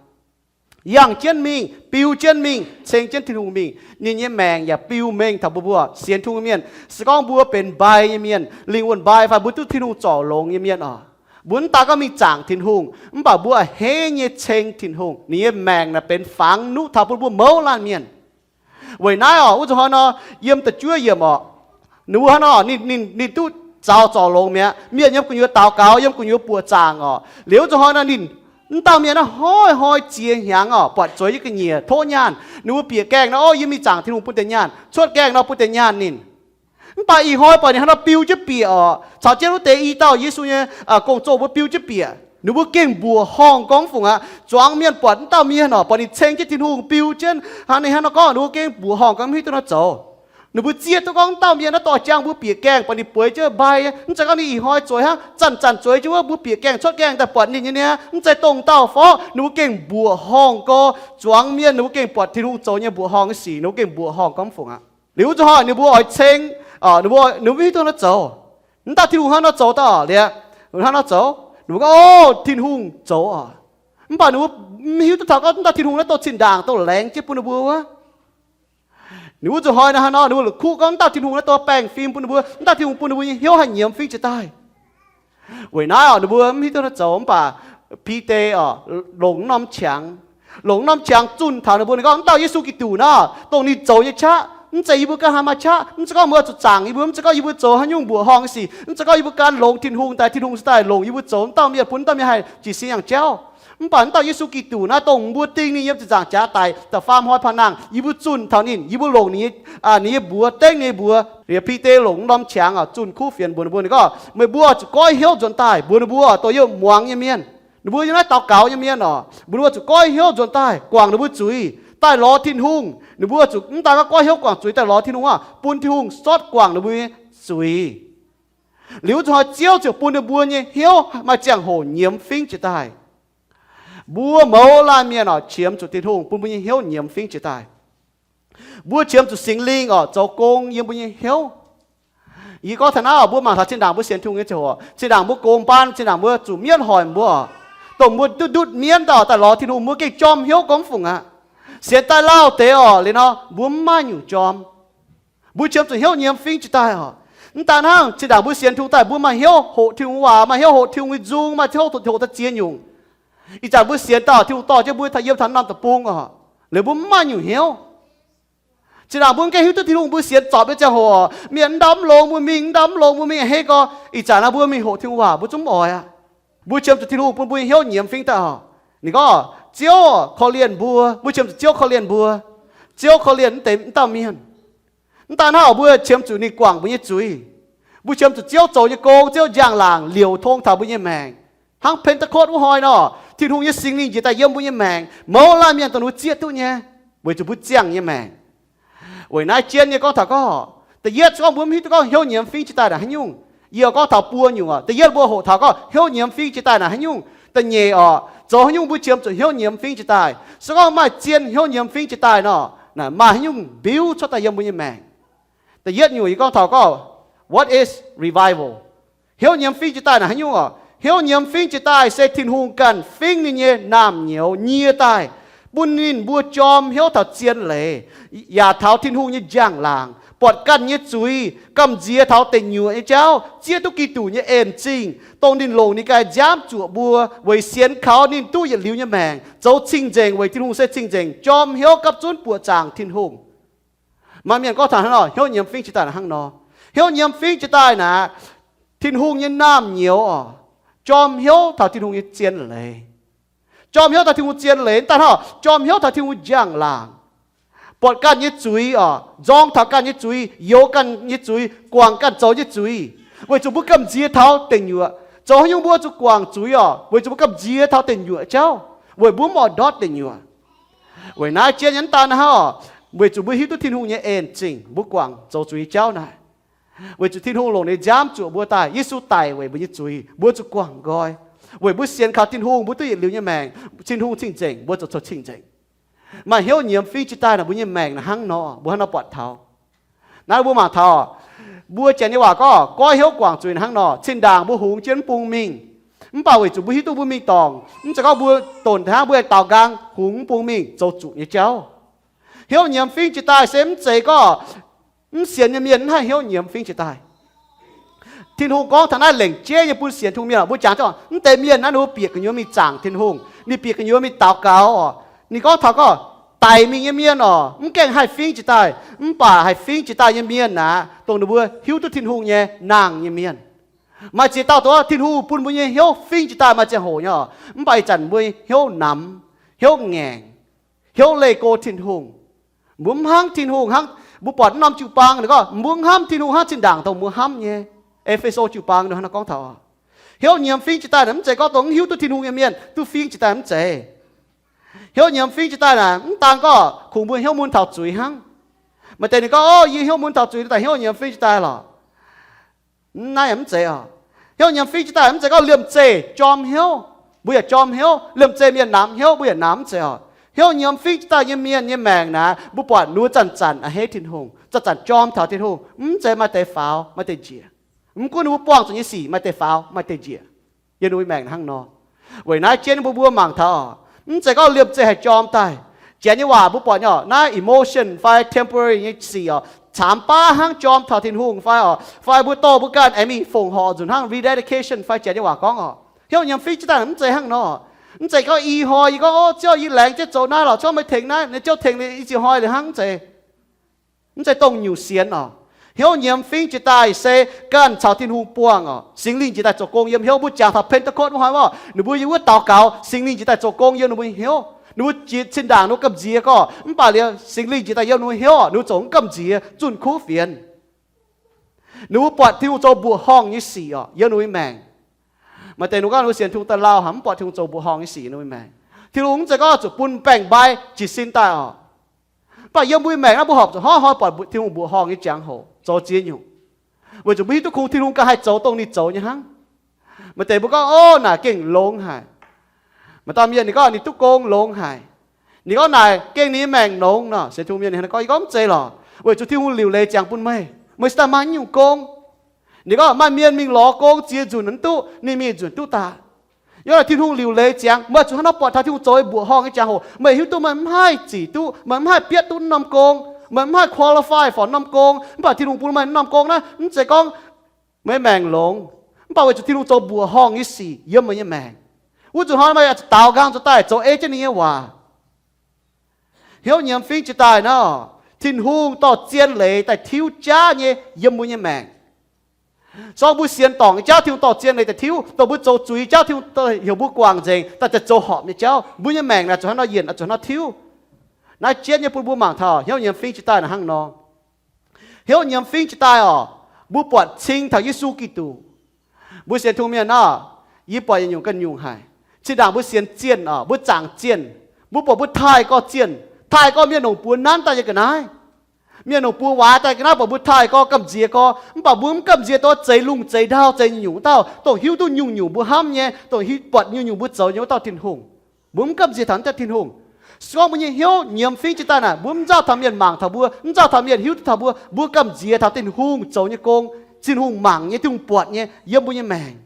Yangh jienv mingh, biu jienv mingh, ceng jienv Tin-Hungh mingh. Ninh nyei maengc yaac biu mengh taux mbuo, mbuo sienx Tin-Hungh nyei mienh. Se gorngv mbuo benx mbai nyei mienh, lingh wuonh mbai fai mbuo duqv Tin-Hungh zorc longx nyei mienh oc, mbuo mv daaih gorngv mingh zaangc Tin-Hungh, mv baac mbuo a'hneiv nyei ceng Tin-Hungh. Ninh nyei maengc naaic benx fangx nuqv taux bun mbuo mouz laanh mienh. Weic naaiv oc, wuov zuqc hnoi nor, yiem da'juov yiemc oc, ninh mbuo hnangv nor, ninh, ninh, ninh duqv zaux zorc longx mi'aqv. Mienh yiem gu'nyuoz daux gaux, yiem gu'nyuoz buoqc zaangc oc. Liuz wuov zuqc hnoi nor ninh, wuov dauh mienh naaiv hnoi-hnoi ziex hnyangx oc, buatc zueiz jienv ga'nyiec tov nyaanh. Ninh mbuo bieqc gaengh nor, o, yie mingh zaangc Tin-Hungh bun deix nyaanh, cuotv gaengh nor bun deix nyaanh ninh. Mv baac ih hnoi buatc ninh hnangv nor biu jienv bieqc oc, caux jienv wuov deix i dauh Yesu nyei gong-zoh mbuo biu jienv bieqc. Ninh mbuo gengh mbuoqc horngh gorngv mv fungc aqv. Zuangx mienh buatc wuov dauh mienh oc, buatc ninh ceng jienv Tin-Hungh biu jienv, hnangv ninh hnangv nor gorngv, ninh mbuo gengh mbuoqc horngh gorngv mv hiuv duqv hnangv zoux. Ninh mbuo zieqv duqv gorngv wuov dauh mienh naaiv dorh jangx mbuo bieqc gaengh, buatc ninh bueix jienv mbai nyei. Mv zeiz gorngv ninh ih hnoi zueiz hnangv, zanc-zanc zueiz jienv wuov mbuo bieqc gaengh cuotv gaengh daaih buatc ninh nyei niaa, mv zeiz dongh dauh forv. Ninh mbuo gengh mbuoqc horngh gorngv, zuangx mienh ninh mbuo gengh buatc Tin-Hungh zoux nyei mbuoqc horngh nyei sic, ninh mbuo gengh mbuoqc horngh gorngv mv fungc aqv. Liuz wuov zuqc hnoi ninh mbuo oix ceng, ninh mbuo, ninh mbuo mv hiuv duqv hnangv nor zoux. Wuov dauh Tin-Hungh hnangv nor zoux daaih liuz, hnangv nor zoux, ninh mbuo gorngv, o, Tin-Hungh zoux oc. Mv baac ninh mbuo mv hiuv duqv taux gorngv wuov dauh Tin-Hungh naaiv dongh zinh ndaangc dongh laengz jienv bun ninh mbuo wuov. Ninh wuov zuqc hnoi naaiv hnangv nor, ninh mbuo la'kuqv gorngv wuov dauh Tin-Hungh naaiv dongh baengh fim bun ninh mbuo, wuov dauh Tin-Hungh bun ninh mbuo nyei hnyouv haih nyiemz fingx jiex daaih. Weic naaiv oc, ninh mbuo mv hiuv duqv hnangv nor zoux, mv baac Bide oc, longc wuov norm qangx, longc wuov norm qangx zunh taux ninh mbuo. Ninh gorngv, wuov dauh Yesu Giduc naaiv, dongh ninh zoux nyei qaqv, mv zeiz yie mbuo ganh haih maaih qaqv. Mv zeiz gorngv mbuo zuqc zaangc yie mbuo, mv zeiz gorngv yie mbuo zoux haaix nyungc mbuoqc horngh nyei sic, mv zeiz gorngv yie mbuo gan longx Tin-Hungh daaih, Tin-Hungh se daaih longc yie mbuo zoux wuov dauh mienh, bun wuov dauh mienh haih jiez sin yangh jauv. Mv baac wuov dauh Yesu Giduc naaiv, dongh mbuo ding ninh yiem ziepc nzaangc jaax daic, da'faam hnoi paan nangh, yie mbuo zunh taux ninh, yie mbuo longc ninh nyei, ninh nyei mbuox, dengv ninh nyei mbuox. Liuz Bide longc wuov norm qangx oc, zunh kuv fienx mbuox ninh mbuo, ninh gorngv, meih mbuo zuqc goiv hnyouv nzuonx daaih, mbuox ninh mbuo oc, dongh yiem muangx nyei mienh. Ninh mbuo yiem naaiv daux gaux nyei mienh oc, mbuox ninh mbuo zuqc goiv hnyouv nzuonx daaih, guangc ninh mbuo zuiz, daaih lorz Tin-Hungh. Ninh mbuo zuqc mv daaih gorngv goiv hnyouv guangc zuiz daaih lorz Tin-Hungh oc, bun Tin-Hungh sortv guangc ninh mbuo nyei zuiz. Liuz zuqc hnoi Ziouv ziouc bun ninh mbuo nyei hnyouv maaih ziangh hoc nyiemz fingx jiex daaih. Mbuo mouz laanh mienh oc, qiemx zuqc Tin-Hungh bun mbuo nyei hnyouv nyiemz fingx jiex daaih. Mbuo qiemx zuqc Singx Lingh oc, zoux gong yiem mbuo nyei hnyouv. Yie gorngv taux naaiv oc, mbuo mangc taux zinh ndaangc mbuo sienx Tin-Hungh nyei ziangh hoc, zinh ndaangc mbuo goux mbaanh, zinh ndaangc mbuo zuqc mienv hoic mbuo oc, dongh mbuo duqv ndutv mienv daaih daaih lorz Tin-Hungh, mbuo gengh jorm hnyouv gorngv mv fungc aqv. Sienx daaih lauh deix oc, liuz nor mbuo mv maaih nyungc jorm. Mbuo qiemx zuqc hnyouv nyiemz fingx jiex daaih oc. Mv daaih hnangv, zinh ndaangc mbuo sienx Tin-Hungh daaih, mbuo maaih hnyouv hoqc Tin-Hungh waac, maaih hnyouv hoqc Tin-Hungh nyei nzung, maaih hnyouv hoqc daaih ziex nyungc. Ih zanc mbuo sienx daaih, Tin-Hungh dorh jienv mbuo yiem taux norm deic-bung oc, liuz mbuo mv maaih nyungc hnyouv. Zinh ndaangc mbuo gengh hiuv duqv Tin-Hungh, mbuo sienx zorpc nyei ziangh hoc, mienh mv ndau mv longx mbuo mingh, mv ndau mv longx mbuo mingh, a'hneiv gorx, ih zanc naaiv mbuo mingh hoqc Tin-Hungh waac, mbuo zungv mv oix aqv. Mbuo qiemx zuqc Tin-Hungh bun mbuo nyei hnyouv nyiemz fingx daaih oc. Ninh gorngv, Ziouv korv-lienh mbuo, mbuo qiemx zuqc Ziouv korv-lienh mbuo. Ziouv korv-lienh wuov deix wuov dauh mienh. Mv daaih hnangv oc, mbuo qiemx zuqc ninh guangc mbuo nyei zuiz. Mbuo qiemx zuqc Ziouv zoux nyei gong, Ziouv njang-laangc liouc tong taux mbuo nyei maengc. Hnangv Pentekotv wuov hnoi nor, Tin-Hungh nyei Singx Lingh njiec daaih yiem mbuo nyei maengc, mouz laanh mienh dongh ninh mbuo zieqv duqv nyei, weic zuqc mbuo ziangh nyei maengc. Weic naaiv jienv nyei gorngv taux gorngv, da'yietv se gorngv mbuo mv hiuv duqv gorngv hnyouv nyiemz fingx jiex daaih naaic haaix nyungc. Yie gorngv taux buo nyungc oc. Da'yietv mbuo hoqc taux gorngv hnyouv nyiemz fingx jiex daaih naaic haaix nyungc. Da'nyeic oc, zoux haaix nyungc mbuo qiemx zuqc hnyouv nyiemz fingx jiex daaih. Se gorngv maaih zien hnyouv nyiemz fingx jiex daaih nor, naaic maaih haaix nyungc mbiuv cuotv daaih yiem mbuo nyei maengc. Da'yietv nyungc yie gorngv taux gorngv, what is revival? Hnyouv nyiemz fingx jiex daaih naaic haaix nyungc oc? Hnyouv nyiemz fingx jiex daaih se Tin-Hungh ganh fingx ninh nyei naamh nyouz nyie daaih, bun ninh mbuo jorm hnyouv taux zien leiz, yaac taux Tin-Hungh nyei njang-laangc, buatc ganh nyei zuiz, gamh nziex taux deic nyuoqc nyei jauv, zieqv duqv Giduc nyei en zingh, dongh ninh longc ninh ganh nziaamv zuoqc mbuo weic sienx kaux ninh duqv yietc liuz nyei maengc, zoux cing-nzengc weic Tin-Hungh se cing-nzengc, jorm hnyouv gapv zunv buoqc zaangc Tin-Hungh. Maaih mienh gorngv taux hnangv nor, hnyouv nyiemz fingx jiex daaih hnangv nor. Hnyouv nyiemz fingx jiex daaih naaic, Tin-Hungh nyei naamh nyouz oc, jorm hnyouv taux Tin-Hungh nyei zien leiz. Jorm hnyouv taux Tin-Hungh zien leiz, mv daaih hnangv, jorm hnyouv taux Tin-Hungh njang-laangc, buatc ganh nyei zuiz oc, nzorng taux ganh nyei zuiz, youx ganh nyei zuiz, guangc ganh zoux nyei zuiz, weic zuqc mbuo gamh nziex taux deic nyuoqc. Zoux haaix nyungc mbuo zuqc guangc zuiz oc? Weic zuqc mbuo gamh nziex taux deic nyuoqc jauv, weic mbuo mv oix ndortv deic nyuoqc. Weic naaiv jien nyei mv daan hnangv oc, weic zuqc mbuo hiuv duqv Tin-Hungh nyei en zingh, mbuo guangc zoux zuiz jauv naaic. Weic zuqc Tin-Hungh longc ninh nziaamv zuoqc mbuo daaih, Yesu daic weic mbuo nyei zuiz, mbuo zuqc guangc nqoi. Weic mbuo sienx kaux Tin-Hungh, mbuo duqv yietc liuz nyei maengc, Tin-Hungh cing-nzengc, mbuo zoux coux cing-nzengc. Maaih hnyouv nyiemz fingx jiex daaih naaic, mbuo nyei maengc naaic hnangv nor, mbuo hnangv nor buatc taux. Naaiv mbuo mangc taux, mbuo janx nyei waac gorngv, goiv hnyouv guangc zuiz hnangv nor, cin-ndaangc mbuo hungx jienv mv bung mingh. Mv baac weic zuqc mbuo hiuv duqv mbuo mingh dorngc, mv zeiz gorngv mbuo donc hnangv mbuo aengx daaux nqaang hungx mv bung mingh zoux zuqc nyei jauv. Hnyouv nyiemz fingx jiex daaih se mv zeiz gorngv mv sienx nyei mienh mv haih hnyouv nyiemz fingx jiex daaih. Tin-Hungh gorngv taux naaiv lengc jeiv nyei bun sienx Tin-Hungh mienh oc. Mbuo jangx gorngv mv deix mienh naaiv ninh mbuo bieqc gu'nyuoz mingh zaangc Tin-Hungh, ninh bieqc gu'nyuoz mingh daux gaux oc. Ninh gorngv taux gorngv daic mingh nyei mienh oc, mv gaengh haih fingx jiex daaih. Mv baac haih fingx jiex daaih nyei mienh aeqv, dongh ninh mbuo hiuv duqv Tin-Hungh nyei nangh nyei mienh. Maaih ziex dauh dongh Tin-Hungh bun mbuo nyei hnyouv fingx jiex daaih maaih ziangh hoc nyei oc, mv baac ih zanc mbuo hnyouv namx, hnyouv ngaengc, hnyouv leih go Tin-Hungh. Mbuo mv hnamv Tin-Hungh hnangv, mbuo buatc mv norm jiu-baang ninh gorngv mbuo mv hnamv Tin-Hungh hnangv zinh ndaangc dongh mbuo hnamv nyei. E^fe^so jiu-baang ninh hnangv naaiv gorngv taux, hnyouv nyiemz fingx jiex daaih naaic mv zeiz gorngv dongh mv hiuv duqv Tin-Hungh nyei mienh duqv fingx jiex daaih, mv zeiz. Hnyouv nyiemz fingx jiex daaih naaic mv daan gorngv kungx mbuo hnyouv mun taux zuiz hnangv. Maaih deix ninh gorngv, o, yie hnyouv mun taux zuiz daaih hnyouv nyiemz fingx jiex daaih lorqc. Naaiv yaac mv zeiz oc. Hnyouv nyiemz fingx jiex daaih mv zeiz gorngv liemh zeih jorm hnyouv, mbuo yaac jorm hnyouv. Liemh zeih mienh namx hnyouv, mbuo yaac namx, mv zeiz oc. Hnyouv nyiemz fingx jiex daaih nyei mienh nyei maengc naaic, mbuo buatc ninh mbuo zanc-zanc a'hneiv Tin-Hungh, zanc-zanc jorm taux Tin-Hungh, mv zeiz maaih deix faaux maaih deix njiec. Mv gunv ninh mbuo buangh zuqc nyei sic maaih deix faaux maaih deix njiec, yiem ninh mbuo maengc hnangv nor. Weic naaiv jienv mbuo mbuo mangc taux oc, mv zeiz gorngv liemh zeih haih jorm daaih. Janx nyei waac mbuo buatc nyei oc, naaiv emotion fai temporary nyei sic oc, caamx baav hnangv jorm taux Tin-Hungh fai oc, fai mbuo dorh mbuo ganh aengx mingh fongc horc nzunc hnangv rededication fai janx nyei waac gorngv oc. Hnyouv nyiemz fingx jiex daaih mv zeiz hnangv nor. Mv zeiz gorngv ih hnoi yie gorngv, o, Ziouv, yie laengz jienv zoux naaiv lorqc, Ziouv meih tengx naaiv, Ziouv tengx liuz hnangv, mv zeiz. Mv zeiz dongh nyungc sienx oc. Hnyouv nyiemz fingx jiex daaih se ganh caux Tin-Hungh buangh oc. Singx Lingh jiex daaih zoux gong yiem hnyouv. Mbuo jangx taux Pentecost wuov hnoi oc, ninh mbuo yiem wuov daux gaux, Singx Lingh jiex daaih zoux gong yiem ninh mbuo hnyouv. Ninh mbuo jiex cin-ndaangc ninh mbuo gamh nziex gorngv, mv baac liuz Singx Lingh jiex daaih yiem ninh mbuo hnyouv oc, ninh mbuo zoux mv gamh nziex, zunh kuv fienx. Ninh mbuo buatc Tin-Hungh zoux mbuoqc horngh nyei sic oc yiem ninh mbuo maengc. Maaih deix ninh mbuo gorngv ninh mbuo sienx Tin-Hungh daaih lauh haic, mv buatc Tin-Hungh zoux mbuoqc horngh nyei sic yiem ninh mbuo maengc. Tin-Hungh mv zeiz gorngv zuqc bun baengh mbai jiez sin daaih oc. Mv baac yiem mbuo maengc naaiv mbuo horpc zuqc hnoi-hnoi buatc Tin-Hungh mbuoqc horngh nyei jangx-hoc zoux ziex nyungc, weic zuqc mbuo hiuv duqv kungx Tin-Hungh ganh haih zoux dongh ninh zoux nyei hnangv. Maaih deix mbuo gorngv, o, naaic gengh longx haic. Maaih dauh mienh ninh gorngv ninh duqv gong longx haic. Ninh gorngv naaic gengh ninh nyei maengc longx nor. Sienx Tin-Hungh mienh ninh gorngv, yie gorngv mv zeiz lorqc, weic zuqc Tin-Hungh liuc leiz ziangx bun meih, meih cingx daaih maaih nyungc gong. Ninh gorngv maaih mienh mingh lorz gong ziex nzunc mv duqv, ninh mingh nzunc duqv daaih. Yiem naaic Tin-Hungh liuc leiz ziangx, meih zuqc hnangv nor buatc taux Tin-Hungh zoux mbuoqc horngh nyei jangx-hoc. Meih hiuv duqv meih mv haih zic duqv, meih mv haih bietv duqv norm gong, meih mv haih qualify for norm gong, mv baac Tin-Hungh bun meih norm gong naaiv, mv zeiz gorngv meih maengc longx, mv baac weic zuqc Tin-Hungh zoux mbuoqc horngh nyei sic yiem meih nyei maengc. Wuov nzunc hnoi meih zuqc daaux nqaang nzuonx daaih zoux ei jienv ninh nyei waac. Hnyouv nyiemz fingx jiex daaih nor, Tin-Hungh dorh zien leiz daaih tiuv jaav nyei yiem mbuo nyei maengc. Sorng mbuo sienx dorngc nyei jauv Tin-Hungh dorh zien leiz daaih tiuv, dongh mbuo zoux zuiz jauv Tin-Hungh heuc mbuo guangc nzengc daaih, daaih zoux horpc nyei jauv. Mbuo nyei maengc naaic zuqc hnangv nor yienc, zuqc hnangv nor tiuv. Naaiv jienv nyei bun mbuo mangc taux hnyouv nyiemz fingx jiex daaih naaic hnangv nor. Hnyouv nyiemz fingx jiex daaih oc, mbuo buatc cing taux Yesu Giduc. Mbuo sienx Tin-Hungh mienh nor, yie buatc yietc nyungc ganh nyungc haic. Zinh ndaangc mbuo sienx zienh oc, mbuo zaangc zienh, mbuo buatc mbuo taaih gorx zienh, taaih gorx mienh longc buoz nanv daaih nyei ga'naaiv. Mienh longc buoz waac daaih ga'naaiv buatc mbuo taaih gorx, gamh nziex gorx, mv baac mbuo mv gamh nziex dongh wuov zeix lungh zeix ndau, zeix nyungc-nyungc wuov dauh, dongh hiuv duqv nyungc-nyungc mbuo hnamv nyei, dongh hiuv buatc nyungc-nyungc mbuo zoux nyei wuov dauh Tin-Hungh. Mbuo mv gamh nziex taux naaiv dauh Tin-Hungh. Se gorngv mbuo nyei hnyouv nyiemz fingx jiez daaih naaic, mbuo mv nzauh taux mienh mangc taux mbuo, mv nzauh taux mienh hiuv duqv taux mbuo, mbuo gamh nziex taux Tin-Hungh zoux nyei gong, Tin-Hungh mangc nyei, Tin-Hungh buatc nyei yiem mbuo nyei maengc.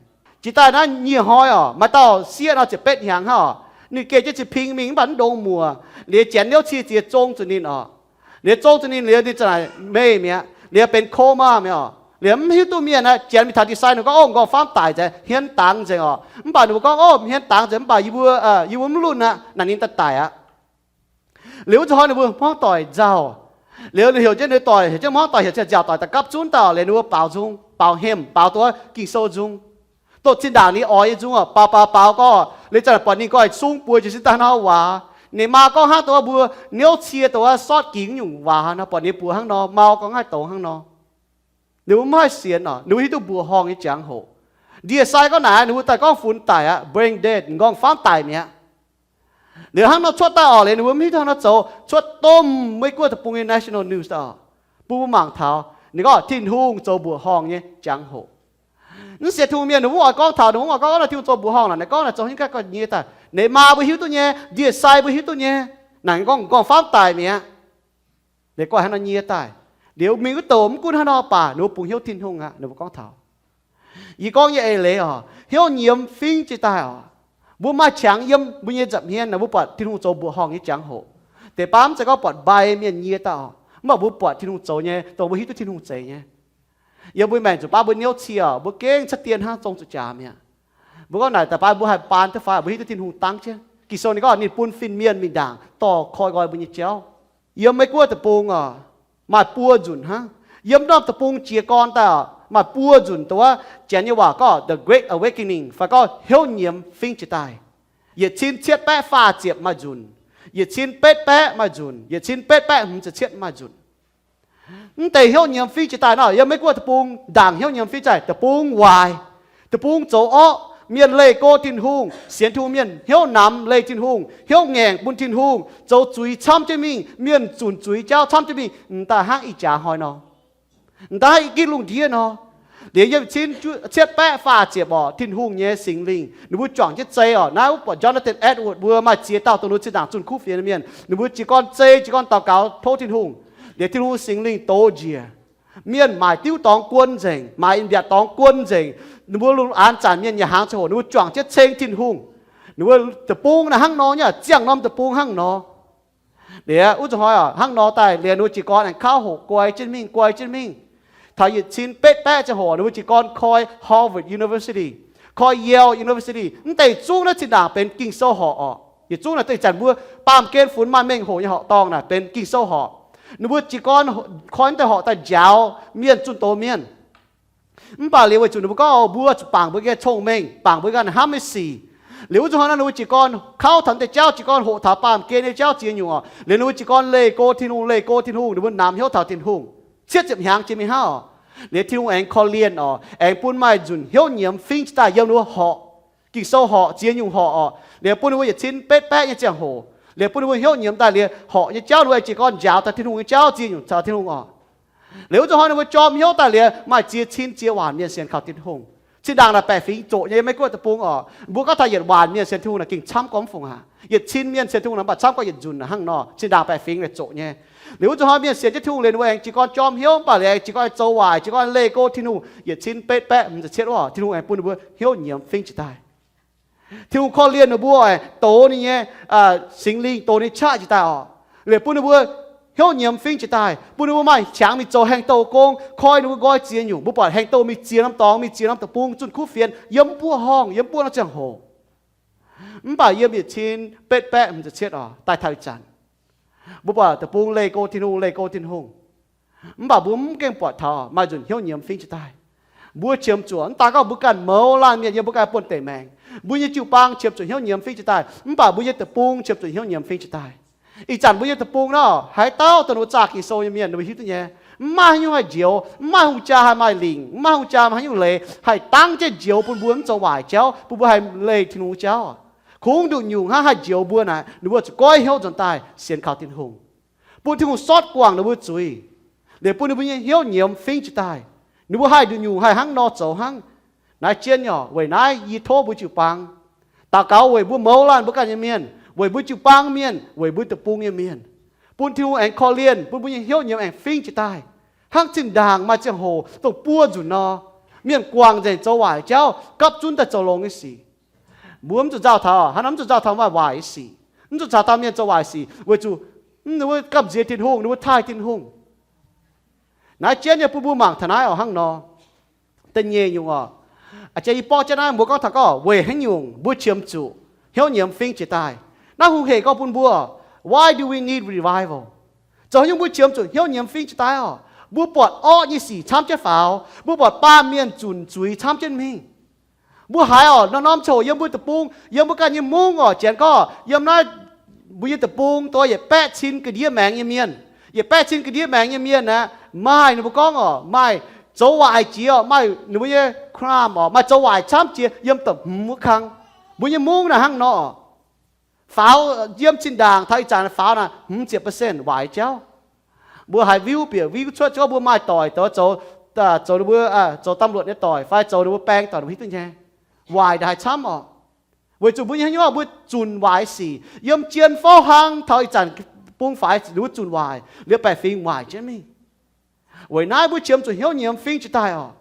Jiex daaih naaiv nyieh hnoi oc, maaih dauh sieqv nor ziepc betv hnyangx hnangv oc. Ninh geh jienv ziping mingh mv baac mv ndongx muoc. Liuz janx niouv cie ziex zong zuqc ninh oc. Liuz zong zuqc ninh liuz ninh za'naaic meih mi'aqv, liuz benx coma mi'aqv oc. Liuz mv hiuv duqv mienh aqv. Janx mingh taux ndie-sai ninh gorngv, Ov, m'nqorngv-famv daic nzengc, hmien dangx nzengc oc. Mv baac ninh mbuo gorngv, Ov, hmien dangx nzengc, mv baac yie mbuo, yie mbuo mv lunh aqv. Naaic ninh daaih daic aqv. Liuz wuov zanc hnoi ninh mbuo hmuangv doic nzauh. Liuz ninh heuc jienv ninh doic, heuc jienv hmuangv doic, heuc jienv nziaauc doic daaih gapv zunv daaih oc. Liuz ninh mbuo baaux nzung, baaux hemh, baaux duqv Ging-Sou nzung, dongh zinh ndaangc ninh oix nyei nzung oc. Baaux baaux baaux gorngv, liuz zanc buatc ninh gorngv sung buoz jiez sin daaih nor waac. Ninh maa gorngv hnangv dongh wuov mbuo niouv cie dongh wuov sortv gingx nyungc waac nor, buatc ninh buoz hnangv nor, mau gorngv haih douz hnangv nor. Ninh mbuo mv haih sienx oc. Ninh mbuo hiuv duqv mbuoqc horngh nyei jangx-hoc. Ndie-sai gorngv naaic, ninh mbuo daaih gorngv funx daic aqv, brain dead, m'nqorngv-famv daic mi'aqv. Liuz hnangv nor cuotv daaih oc, liuz ninh mbuo mv hiuv duqv hnangv nor zoux, cuotv domh Meiv Guoqv deic-bung nyei national news daaih oc, bun mbuo mangc taux. Ninh gorngv Tin-Hungh zoux mbuoqc horngh nyei jangx-hoc. Mv sienx Tin-Hungh mienh ninh mbuo mv oix gorngv taux, ninh mbuo mv oix gorngv naaiv Tin-Hungh zoux mbuoqc horngh naaic, ninh gorngv naaic zoux hingv gaax gorngv nyie daaih. Ninh maa mbuo hiuv duqv nyei, ndie-sai mbuo hiuv duqv nyei, naaic gorngv m'nqorngv-famv daic mi'aqv. Liuz gorngv hnangv nor nyie daaih. Liuz mingh wuov douc mv gunv hnangv nor baac ninh mbuo bungx hnyouv Tin-Hungh aqv, ninh mbuo gorngv taux. Yie gorngv nyei eix leiz oc, hnyouv nyiemz fingx jiez daaih oc. Mbuo maaih qangx yiem mbuo nyei nza'hmien naaic, mbuo buatc Tin-Hungh zoux mbuoqc horngh nyei jangx-hoc. Deix baav mv zeiz gorngv buatc mbai mienh nyie daaih oc, mv baac mbuo buatc Tin-Hungh zoux nyei, dongh mbuo hiuv duqv Tin-Hungh zeix nyei. Yiem mbuo maengc zuqc baav mbuo niouv cie oc, mbuo gengh cuotv dien hnangv zong zuqc jaax mi'aqv. Mbuo gorngv naaic daaih baav mbuo haih baan duqv fai, mbuo hiuv duqv Tin-Hungh dangv jienv. Ging-Sou ninh gorngv ninh bun fin-mienh mingh ndaangc dorh koi nqoi mbuo nyei jauv. Yiem Meiv Guoqv deic-bung oc, maaih buo nzunc hnangv. Yiem norm deic-bung jiez gorn daaih oc, maaih buo nzunc dongh wuov janx nyei waac gorngv The Great Awakening fai gorngv hnyouv nyiemz fingx jiez daaih. Yietc cin cietv baeqv faah ziepc maaih nzunc, yietc cin betv baeqv maaih nzunc, yietc cin betv baeqv hmz ziepc cietv maaih nzunc. Mv deix hnyouv nyiemz fingx jiez daaih nor, yiem Meiv Guoqv deic-bung ndaangc hnyouv nyiemz fingx jiez daaih, deic-bung waaic, deic-bung zoux orqv, mienh leih go Tin-Hungh, sienx Tin-Hungh mienh hnyouv namx leih Tin-Hungh, hnyouv ngaengc bun Tin-Hungh, zoux zuiz camv jienv mingh, mienh zunc zuiz jauv camv jienv mingh, m'daaih hnangv ih jaax hnoi nor, m'daaih hnangv i gitv lungh ndiev nor. Liuz yiem cin cietv baeqv faah ziepc oc, Tin-Hungh nyei Singx Lingh ninh mbuo juangc jienv zei oc. Naaiv wuov buatc Jonathan Edwards mbuo maaih ziex dauh dongh ninh mbuo zinh ndaangc zunh kuv fienx nyei mienh, ninh mbuo jiez gorn zei, jiez gorn daux gaux tov Tin-Hungh. Liuz Tin-Hungh Singx Lingh doz njiec. Mienh maaic diuv dorngx guon nzengc, maaic in mbiatc dorngx guon nzengc. Ninh mbuo lungh aanx zanc mienh yaac hnaangx ziangh hoc ninh mbuo juangc jienv ceng Tin-Hungh. Ninh mbuo deic-bung naaic hnangv nor nyei, ziangh norm deic-bung hnangv nor. Liuz wuov zanc hnoi oc, hnangv nor daaih liuz ninh mbuo jiez gorn aengx kauv hoqc guai jienv mingh, guai jienv mingh. Taux yietc cin betv baeqv ziangh hoc ninh mbuo jiez gorn koi Harvard University, koi Yale University. Mv deix zungv naaiv zinh ndaangc benx Ging-Sou horc oc. Yietc zungv naaic deix zanc mbuo baamh gen funx maaih mengh hoc nyei horqc dorngh naaic benx Ging-Sou horc. Ninh mbuo jiez gorn koi mv deix horc daaih njaaux mienh, zunh doz mienh. Mv baac liuz weic zuqc ninh mbuo gorngv, mbuo zuqc bangc mbuo ganh nyei cong-mengh, bangc mbuo ganh hnamv nyei sic. Liuz wuov zanc hnoi nor ninh mbuo jiez gorn kauv taux mv deix jauv, jiez gorn hoqc taux baamh gen nyei jauv ziex nyungc oc. Liuz ninh mbuo jiez gorn leih go Tin-Hungh, leih go Tin-Hungh, ninh mbuo namx hnyouv taux Tin-Hungh. Cietv ziepc hnyangx jiex mingh hnangv oc. Liuz Tin-Hungh aengx korv-lienh oc, aengx bun maaih nzunc hnyouv nyiemz fingx jiez daaih yiem ninh mbuo horc Ging-Sou horc ziex nyungc horc oc. Liuz bun ninh mbuo yietc cin betv baeqv nyei ziangh hoc, liuz bun ninh mbuo hnyouv nyiemz daaih liuz horc nyei jauv ninh mbuo aengx jiez gorn njaaux taux Tin-Hungh nyei jauv ziex nyungc taux Tin-Hungh oc. Liuz wuov zanc hnoi ninh mbuo jorm hnyouv daaih liuz maaih ziex cin ziex waanc mienh sienx kaux Tin-Hungh. Zinh ndaangc naaic baeqc fingx zoqc nyei, Meiv Guoqv deic-bung oc. Mbuo gorngv taux yietc waanc mienh sienx Tin-Hungh naaic gengh camv gormx fungc aqv. Yietc cin mienh sienx Tin-Hungh naaic mv baac camv gorngv yietc nzunc hnangv nor. Zinh ndaangc baeqc fingx naaic zoqc nyei. Liuz wuov zanc hnoi mienh sienx jienv Tin-Hungh liuz ninh mbuo aengx jiez gorn jorm hnyouv mv baac liuz aengx jiez gorn zoux waaic, jiez gorn leih go Tin-Hungh, yietc cin betv baeqv hmz ziepc cietv wuov, Tin-Hungh aengx bun ninh mbuo hnyouv nyiemz fingx jiez daaih. Tin-Hungh korv-lienh ninh mbuo, dox ninh nyei Singx Lingh, dox ninh qaqv jiez daaih oc. Liuz bun ninh mbuo hnyouv nyiemz fingx jiez daaih, bun ninh mbuo maaih qangx mingh zoux haengh douh gong, koi ninh mbuo nqoi ziex nyungc. Mbuo buatc haengh douh mingh ziex norm dorngx, mingh ziex norm deic-bung zunh kuv fienx, yiem mv buoqv horngh, yiem mv buoqv norm ziangh hoc. Mv baac yiem yietc cin betv baeqv hmz ziepc cietv oc, daaih taux ih zanc, mbuo buatc deic-bung leih go Tin-Hungh, leih go Tin-Hungh. Mv baac mbuo mv gengh buatc taux maaih nzunc hnyouv nyiemz fingx jiez daaih. Mbuo qiemx zuoqc mv daan gorngv mbuo ganh mouz laanh mienh yiem mbuo ganh buonv-deic maengx, mbuo nyei jiu-baang qiemx zuoqc hnyouv nyiemz fingx jiez daaih, mv baac mbuo nyei deic-bung qiemx zuoqc hnyouv nyiemz fingx jiez daaih. Ih zanc mbuo nyei deic-bung nor, haaix dauh dongh ninh mbuo zaah Ging-Sou nyei mienh ninh mbuo hiuv duqv nyei. Mv maaih haaix nyungc haih njoux, mv maaih hungh jaa haih maaih lingc, mv maaih hungh jaa maaih haaix nyungc leiz haih dangv jienv njoux bun mbuo mv zoux waaic jauv, bun mbuo haih leih Tin-Hungh nyei jauv. Kungx nduqc nyungc hnangv haih njoux mbuo naaic, ninh mbuo zuqc goiv hnyouv nzuonx daaih sienx kaux Tin-Hungh, bun Tin-Hungh sortv guangc ninh mbuo zuiz. Liuz bun ninh mbuo nyei hnyouv nyiemz fingx jiez daaih. Ninh mbuo haih nduqc nyungc haih hnangv nor zoux hnangv. Naaiv jienv nyei oc. Weic naaiv yie tov mbuo jiu-baang daux gaux weic mbuo mouz laanh mbuo ganh nyei mienh, weic mbuo jiu-baang mienh, weic mbuo deic-bung nyei mienh, bun Tin-Hungh aengx korv-lienh, bun mbuo nyei hnyouv nyiemz aengx fingx jiez daaih, hnangv zinh ndaangc maaih ziangh hoc dongh buo nzunc nor, mienh guangc nzengc zoux waaic jauv, gapv zunv daaih zoux longx nyei sic. Mbuo mv zuqc nzauh taux, hnangv nor mv zuqc nzauh taux maaih waaic nyei sic, mv zuqc caux dauh mienh zoux waaic sic, weic zuqc ninh mbuo gamh nziex Tin-Hungh, ninh mbuo taaih Tin-Hungh. Naaiv jienv nyei bun mbuo mangc taux naaiv oc, hnangv nor. Da'nyeic nyungc oc, a'jang yie borqv jienv naaiv mbuo gorngv taux gorngv weic haaix nyungc mbuo qiemx zuqc hnyouv nyiemz fingx jiez daaih. Naaiv hungh hec gorngv bun mbuo, why do we need revival? Zoux haaix nyungc mbuo qiemx zuqc hnyouv nyiemz fingx jiez daaih oc? Mbuo buatc orqv nyei sic camv jienv faaux, mbuo buatc baamh mienh zunc zuiz camv jienv mingh. Mbuo haiz oc, norm-norm ziangh hoc yiem mbuo deic-bung, yiem mbuo ganh nyei mungv oc, janx gorngv yiem naaiv mbuo nyei deic-bung dongh yietc baeqv cin ga'ndiev maengx nyei mienh, yietc baeqv cin ga'ndiev maengx nyei mienh aqv, maaih ninh mbuo gorngv oc, maaih zoux waaic jiex oc, maaih ninh mbuo nyei crime oc, maaih zoux waaic camv jiex yiem da'hmz wuov kang. Mbuo nyei mungv naaic hnangv nor oc. Faaux yiem zinh ndaangc taux ih zanc faaux naaic hmz ziepc percent waaic jauv. Mbuo haiz viuv bieqc viuv cuotv, se gorngv mbuo maaih doic zoux, zoux ninh mbuo, zoux ตำรวจ nyei doic fai zoux ninh mbuo baeng doic, ninh mbuo hiuv duqv nyei. Waaic ndaaih haiz camv oc. Weic zuqc mbuo nyei haaix nyungc mbuo zunc waaic sic, yiem jien fouv hlang taux ih zanc bung faix ninh mbuo zunc waaic, liuz baeqc fingx waaic jienv mingh. Weic naaiv mbuo qiemx zuqc hnyouv nyiemz fingx jiez daaih oc.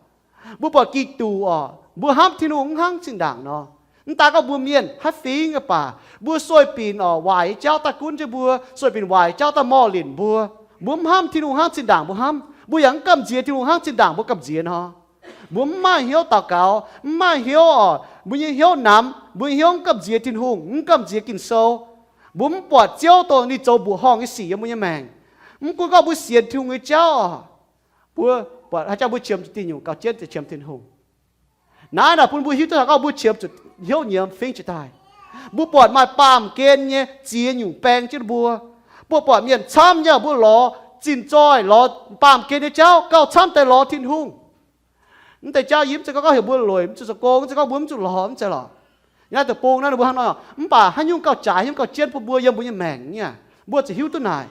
Mbuo buatc Giduc oc, mbuo hnamv Tin-Hungh mv hnangv zinh ndaangc nor. Mv daan gorngv mbuo mienh haaix fingx baac, mbuo sueih binc oc, waaic nyei jauv daaih gunv jienv mbuo, sueih binc waaic jauv daaih morh linc mbuo. Mbuo mv hnamv Tin-Hungh hnangv zinh ndaangc mbuo hnamv. Mbuo yaac mv gamh nziex Tin-Hungh hnangv zinh ndaangc mbuo gamh nziex nor. Mbuo mv maaih hnyouv daux gaux, mv maaih hnyouv oc, mbuo nyei hnyouv namx, mbuo nyei hnyouv mv gamh nziex Tin-Hungh, mv gamh nziex Ging-Sou. Mbuo mv buatc Ziouv dongh ninh zoux mbuoqc horngh nyei sic yiem mbuo nyei maengc. Mv gunv gorngv mbuo sienx Tin-Hungh nyei jauv oc, mbuo buatc haaix jauv mbuo qiemx zuqc diuh nyungc gauh jienv ziouc qiemx Tin-Hungh. Naaiv naaic bun mbuo hiuv duqv taux gorngv mbuo qiemx zuqc hnyouv nyiemz fingx jiez daaih. Mbuo buatc maaih baamh gen nyei ziex nyungc baeng jienv mbuo. Mbuo buatc mienh camv nyei, mbuo lorz zinh zoih, lorz baamh gen nyei jauv gauh camv deix lorz Tin-Hungh. Mv deix jauv yie mv zeiz gorngv heuc mbuo lueic, mv zuqc zoux gong, mv zeiz gorngv mbuo mv zuqc lorz, mv zeiz lorqc. Naaiv deic-bung naaiv ninh mbuo hnangv nor, mv baac haaix nyungc gauh jaaix, haaix nyungc gauh jienv bun mbuo yiem mbuo nyei maengc nyei, mbuo zuqc hiuv duqv naaic.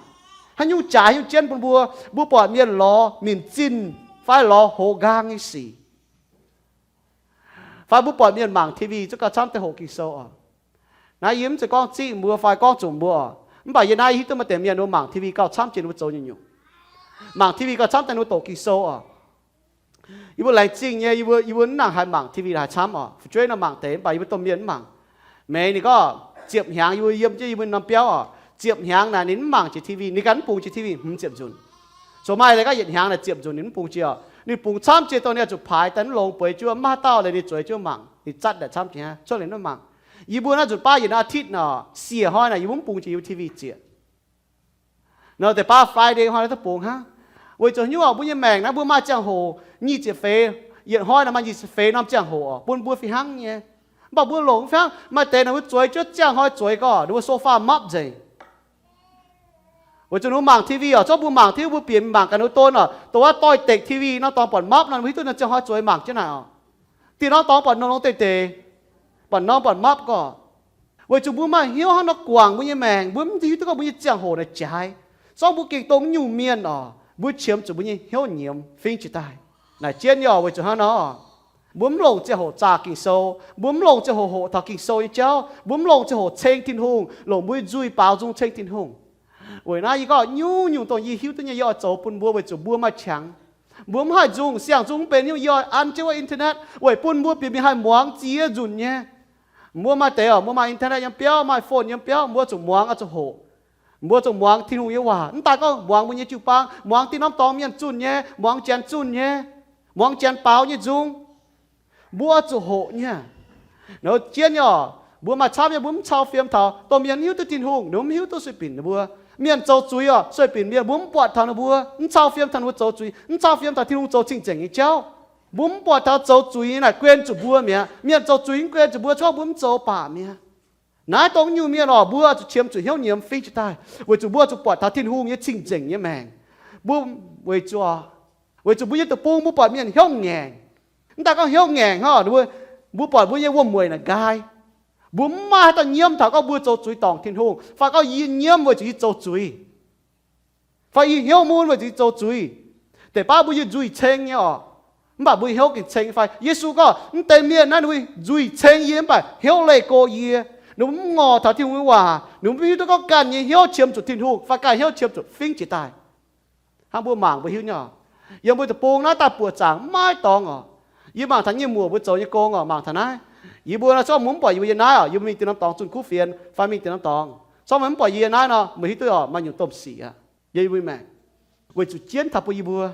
Haaix nyungc jaaix, haaix nyungc jienv bun mbuo, mbuo buatc mienh lorz minc zinh fai lorz hoz nqaang nyei sic, fai mbuo buatc mienh mangc T V zungv gauh camv deix hoqc Ging-Sou oc. Naaiv yie mv zeiz gorngv zingh mbuo fai gorngv zunc mbuo oc. Mv baac yie naaiv hiuv duqv maaih deix mienh ninh mbuo mangc T V gauh camv jiex ninh mbuo zoux nyungc-nyungc. Mangc T V gauh camv deix ninh mbuo doqc Ging-Sou oc. Yie mbuo laengz zingh nyei, yie mbuo, yie mbuo mv nangc haaix mangc T V haaix camv oc. Fu'jueiv nor mangc deix, mv baac yie mbuo domh mienh mv mangc. Meih ninh gorngv ziepc hnyangx yie mbuo yiem jienv yie mbuo norm biauv oc, ziepc hnyangx naaic ninh mv mangc jiex T V, ninh ganh mv bungx jiex T V hmz ziepc nzunc. Zoux maaih leiz gorngv yietc hnyangx naaic ziepc nzunc ninh mv bungx jiex oc. Ninh bungx camv jiex dongh ninh oix zuqc paaix daaih mv longx bueix jienv, maiv haaix dauh leiz ninh zueiz jienv mangc, ninh zatv daaih camv jiex cuotv liuz mv mangc. Yie mbuo naaiv nzunc baav yietc hnoi อาทิตย์ nor, siec hnoi naaic yie mbuo mv bungx jiex yie mbuo T V zieqc. Nor deix baav Friday hnoi naaiv duqv bungx hnangv. Weic zuqc haaix nyungc oc, mbuo nyei maengc naaiv mbuo maaih ziangh hoc nyic ziepc feix, yietc hnoi naaic maaih nyic ziepc feix norm ziangh hoc oc, bun mbuo fih hnangv nyei. Mv baac mbuo longc fih hnangv, maaih deix naaic mbuo zueiz jienv ziangh hnoi zueiz gorngv ninh mbuo sofa mapv nzengc. Weic zuqc ninh mbuo mangc T V oc, zorqv mbuo mangc T V mbuo bieqc mangc ganh ninh mbuo don oc, dongh wuov doix-dekc T V nor dorngx buatc mapv nor, ninh mbuo hiuv duqv naaiv ziangh hnoi zueiz mangc jienv naaic oc. Dieh norm dorngx buatc nor longx deix deix, buatc norm buatc mapv gorngv. Weic zuqc mbuo maaih hnyouv hnangv nor guangc mbuo nyei maengc, mbuo mv hiuv duqv gorngv mbuo nyei ziangh hoc naaic jaaix. Zorqv mbuo gengh dongh nyungc mienh oc, mbuo qiemx zuqc mbuo nyei hnyouv nyiemz fingx jiez daaih. Naaic jienv nyei oc, weic zuqc hnangv nor, mbuo mv longc ziangh hoc zaah Ging-Sou, mbuo mv longc ziangh hoc hoqc taux Ging-Sou nyei jauv, mbuo mv longc ziangh hoc ceng Tin-Hungh, longc mbuo nyei nzuih baaux nzung ceng Tin-Hungh. Weic naaiv yie gorngv nyungc-nyungc dongh yie hiuv duqv nyei yie oix zoux bun mbuo, weic zuqc mbuo maaih qangx. Mbuo mv haih nzung, siang-nzung mv benx nyungc, yie oix an jienv wuov internet weic bun mbuo bieqc mingh haih muangx ziex nzunc nyei. Mbuo maaih deix oc, mbuo maaih internet yiem biauv, maaih phone yiem biauv, mbuo zuqc muangx oix zuqc hoqc. Mbuo zuqc muangx Tin-Hungh nyei waac, mv daaih gorngv muangx mbuo nyei jiu-baang, muangx dieh norm dorngx mienh zunh nyei, muangx janx zunh nyei, muangx janx baaux nyei nzung. Mbuo oix zuqc hoqc nyei. Nor jienv nyei oc, mbuo maaih camv nyei, mbuo mv cau fiem taux dongh mienh mv hiuv duqv Tin-Hungh, ninh mbuo mv hiuv duqv sueih binc ninh mbuo. Mienh zoux zuiz oc, sueih binc mienh, mbuo mv buatc taux ninh mbuo, mv cau fiem taux ninh mbuo zoux zuiz, mv cau fiem taux Tin-Hungh zoux cing-nzengc nyei jauv. Mbuo mv buatc taux zoux zuiz nyei naaic guen zuqc mbuo mi'aqv. Mienh zoux zuiz mv guen zuqc mbuo, cuotv mbuo mv zoux baac mi'aqv. Naaiv dongh nyungc mienh oc, mbuo zuqc qiemx zuqc hnyouv nyiemz fingx jiez daaih, weic zuqc mbuo zuqc buatc taux Tin-Hungh nyei cing-nzengc nyei maengc. Mbuo weic zuqc, weic zuqc mbuo nyei deic-bung mbuo buatc mienh hnyouv ngaengc. Mv daaih gorngv hnyouv ngaengc hnangv, mbuo buatc mbuo nyei wuom-mueic naaic nqaai. Mbuo mv maaih haaix dauh nyiemv taux gorngv mbuo zoux zuiz dorngc Tin-Hungh, fai gorngv yie nyiemv weic zuqc yie zoux zuiz, fai yie hnyouv mun weic zuqc yie zoux zuiz. Deix baav mbuo yie nzuih ceng nyei orqc, mv baac mbuo hnyouv gengh ceng fai? Yesu gorngv, mv deix mienh naaiv ninh mbuo nzuih ceng yie mv baac hnyouv leih go yie. Ninh mbuo mv ngorc taux Tin-Hungh nyei waac, ninh mbuo mv hiuv duqv gorngv ganh nyei hnyouv qiemx zuqc Tin-Hungh fai ganh hnyouv qiemx zuqc fingx jiex daaih. Hnangv mbuo mangc mbuo hiuv nyei orqc, yiem mbuo deic-bung naaiv daaih buoqc zaangc maiv dorngx orqc. Yie mangc taux yie nyei muoc mbuo zoux nyei gong orqc, mangc taux naaiv. Yie mbuo nor, corc mbuo mv buatc yie mbuo yiem naaiv orqc, yie mbuo mingh dien norm dorngx zunh kuv fienx fai mingh dien norm dorngx, corc mbuo mv buatc yie yiem naaiv nor, meih hiuv duqv orqc, maaih nyungc domh sic aqv. Yie mbuo maengc weic zuqc jienv taux bun yie mbuo,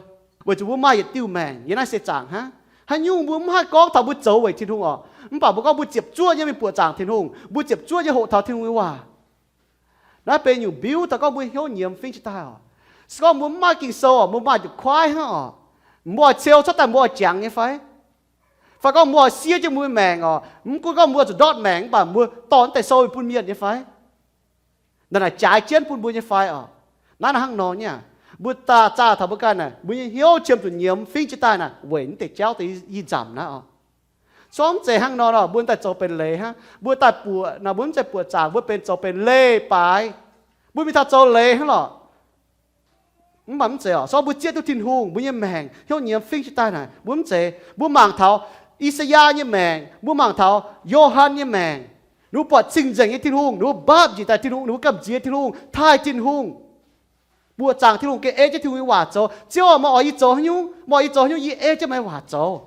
weic zuqc mbuo maaih yietc diuh maengc yiem naaiv seix zaangc hnangv. Haaix nyungc mbuo mv haih gorngv taux mbuo zoux weic Tin-Hungh orqc, mv baac mbuo gorngv mbuo ziepc zuoqv nyei mingh buoqc zaangc Tin-Hungh, mbuo ziepc zuoqv nyei hoqc taux Tin-Hungh nyei waac. Naaiv benx nyungc mbiuv daaih gorngv mbuo hnyouv nyiemz fingx jiex daaih orqc. Se gorngv mbuo mv maaih Ging-Sou orqc, mbuo maaih nduqc kuaaiv hnangv orqc, mbuo oix ceu cuotv daaih mbuo oix jangx nyei fai? Fai gorngv mbuo oix siev jienv mbuo nyei maengc orqc, mv gunv gorngv mbuo zuqc ndortv maengc mv baac mbuo dorh naaiv deix sou bun mienh nyei fai? Naaiv naaic jaaix jienv bun mbuo nyei fai orqc? Naaiv naaic hnangv nor nyei. Mbuo zaah zaah taux mbuo ganh naaic, mbuo nyei hnyouv qiemx zuqc nyiemz fingx jiex daaih naaic weic naaiv deix jauv deix ih zanc naaiv orqc. Corc mv zeiz hnangv nor nor, mbuo daaih zoux benx leiz hnangv. Mbuo daaih buoqc naaic, mbuo mv zeiz buoqc zaangc, mbuo benx zoux benx leiz baaix. Mbuo mingh taux zoux leiz hnangv lorqc. Mv baac mv zeiz orqc, corc mbuo zieqv duqv Tin-Hungh, mbuo nyei maengc hnyouv nyiemz fingx jiex daaih naaic, mbuo mv zeiz. Mbuo mangc taux I^saa^yaa nyei maengc, mbuo mangc taux Yo^han nyei maengc, ninh mbuo buatc cing-nzengc nyei Tin-Hungh, ninh mbuo mbaapv njiec daaih Tin-Hungh, ninh mbuo gamh nziex Tin-Hungh, taaih Tin-Hungh, buoqc zaangc Tin-Hungh, gengh ei jienv Tin-Hungh nyei waac zoux. Ziouv aac, meih oix yie zoux haaix nyungc? Meih oix yie zoux haaix nyungc, yie ei jienv meih waac zoux.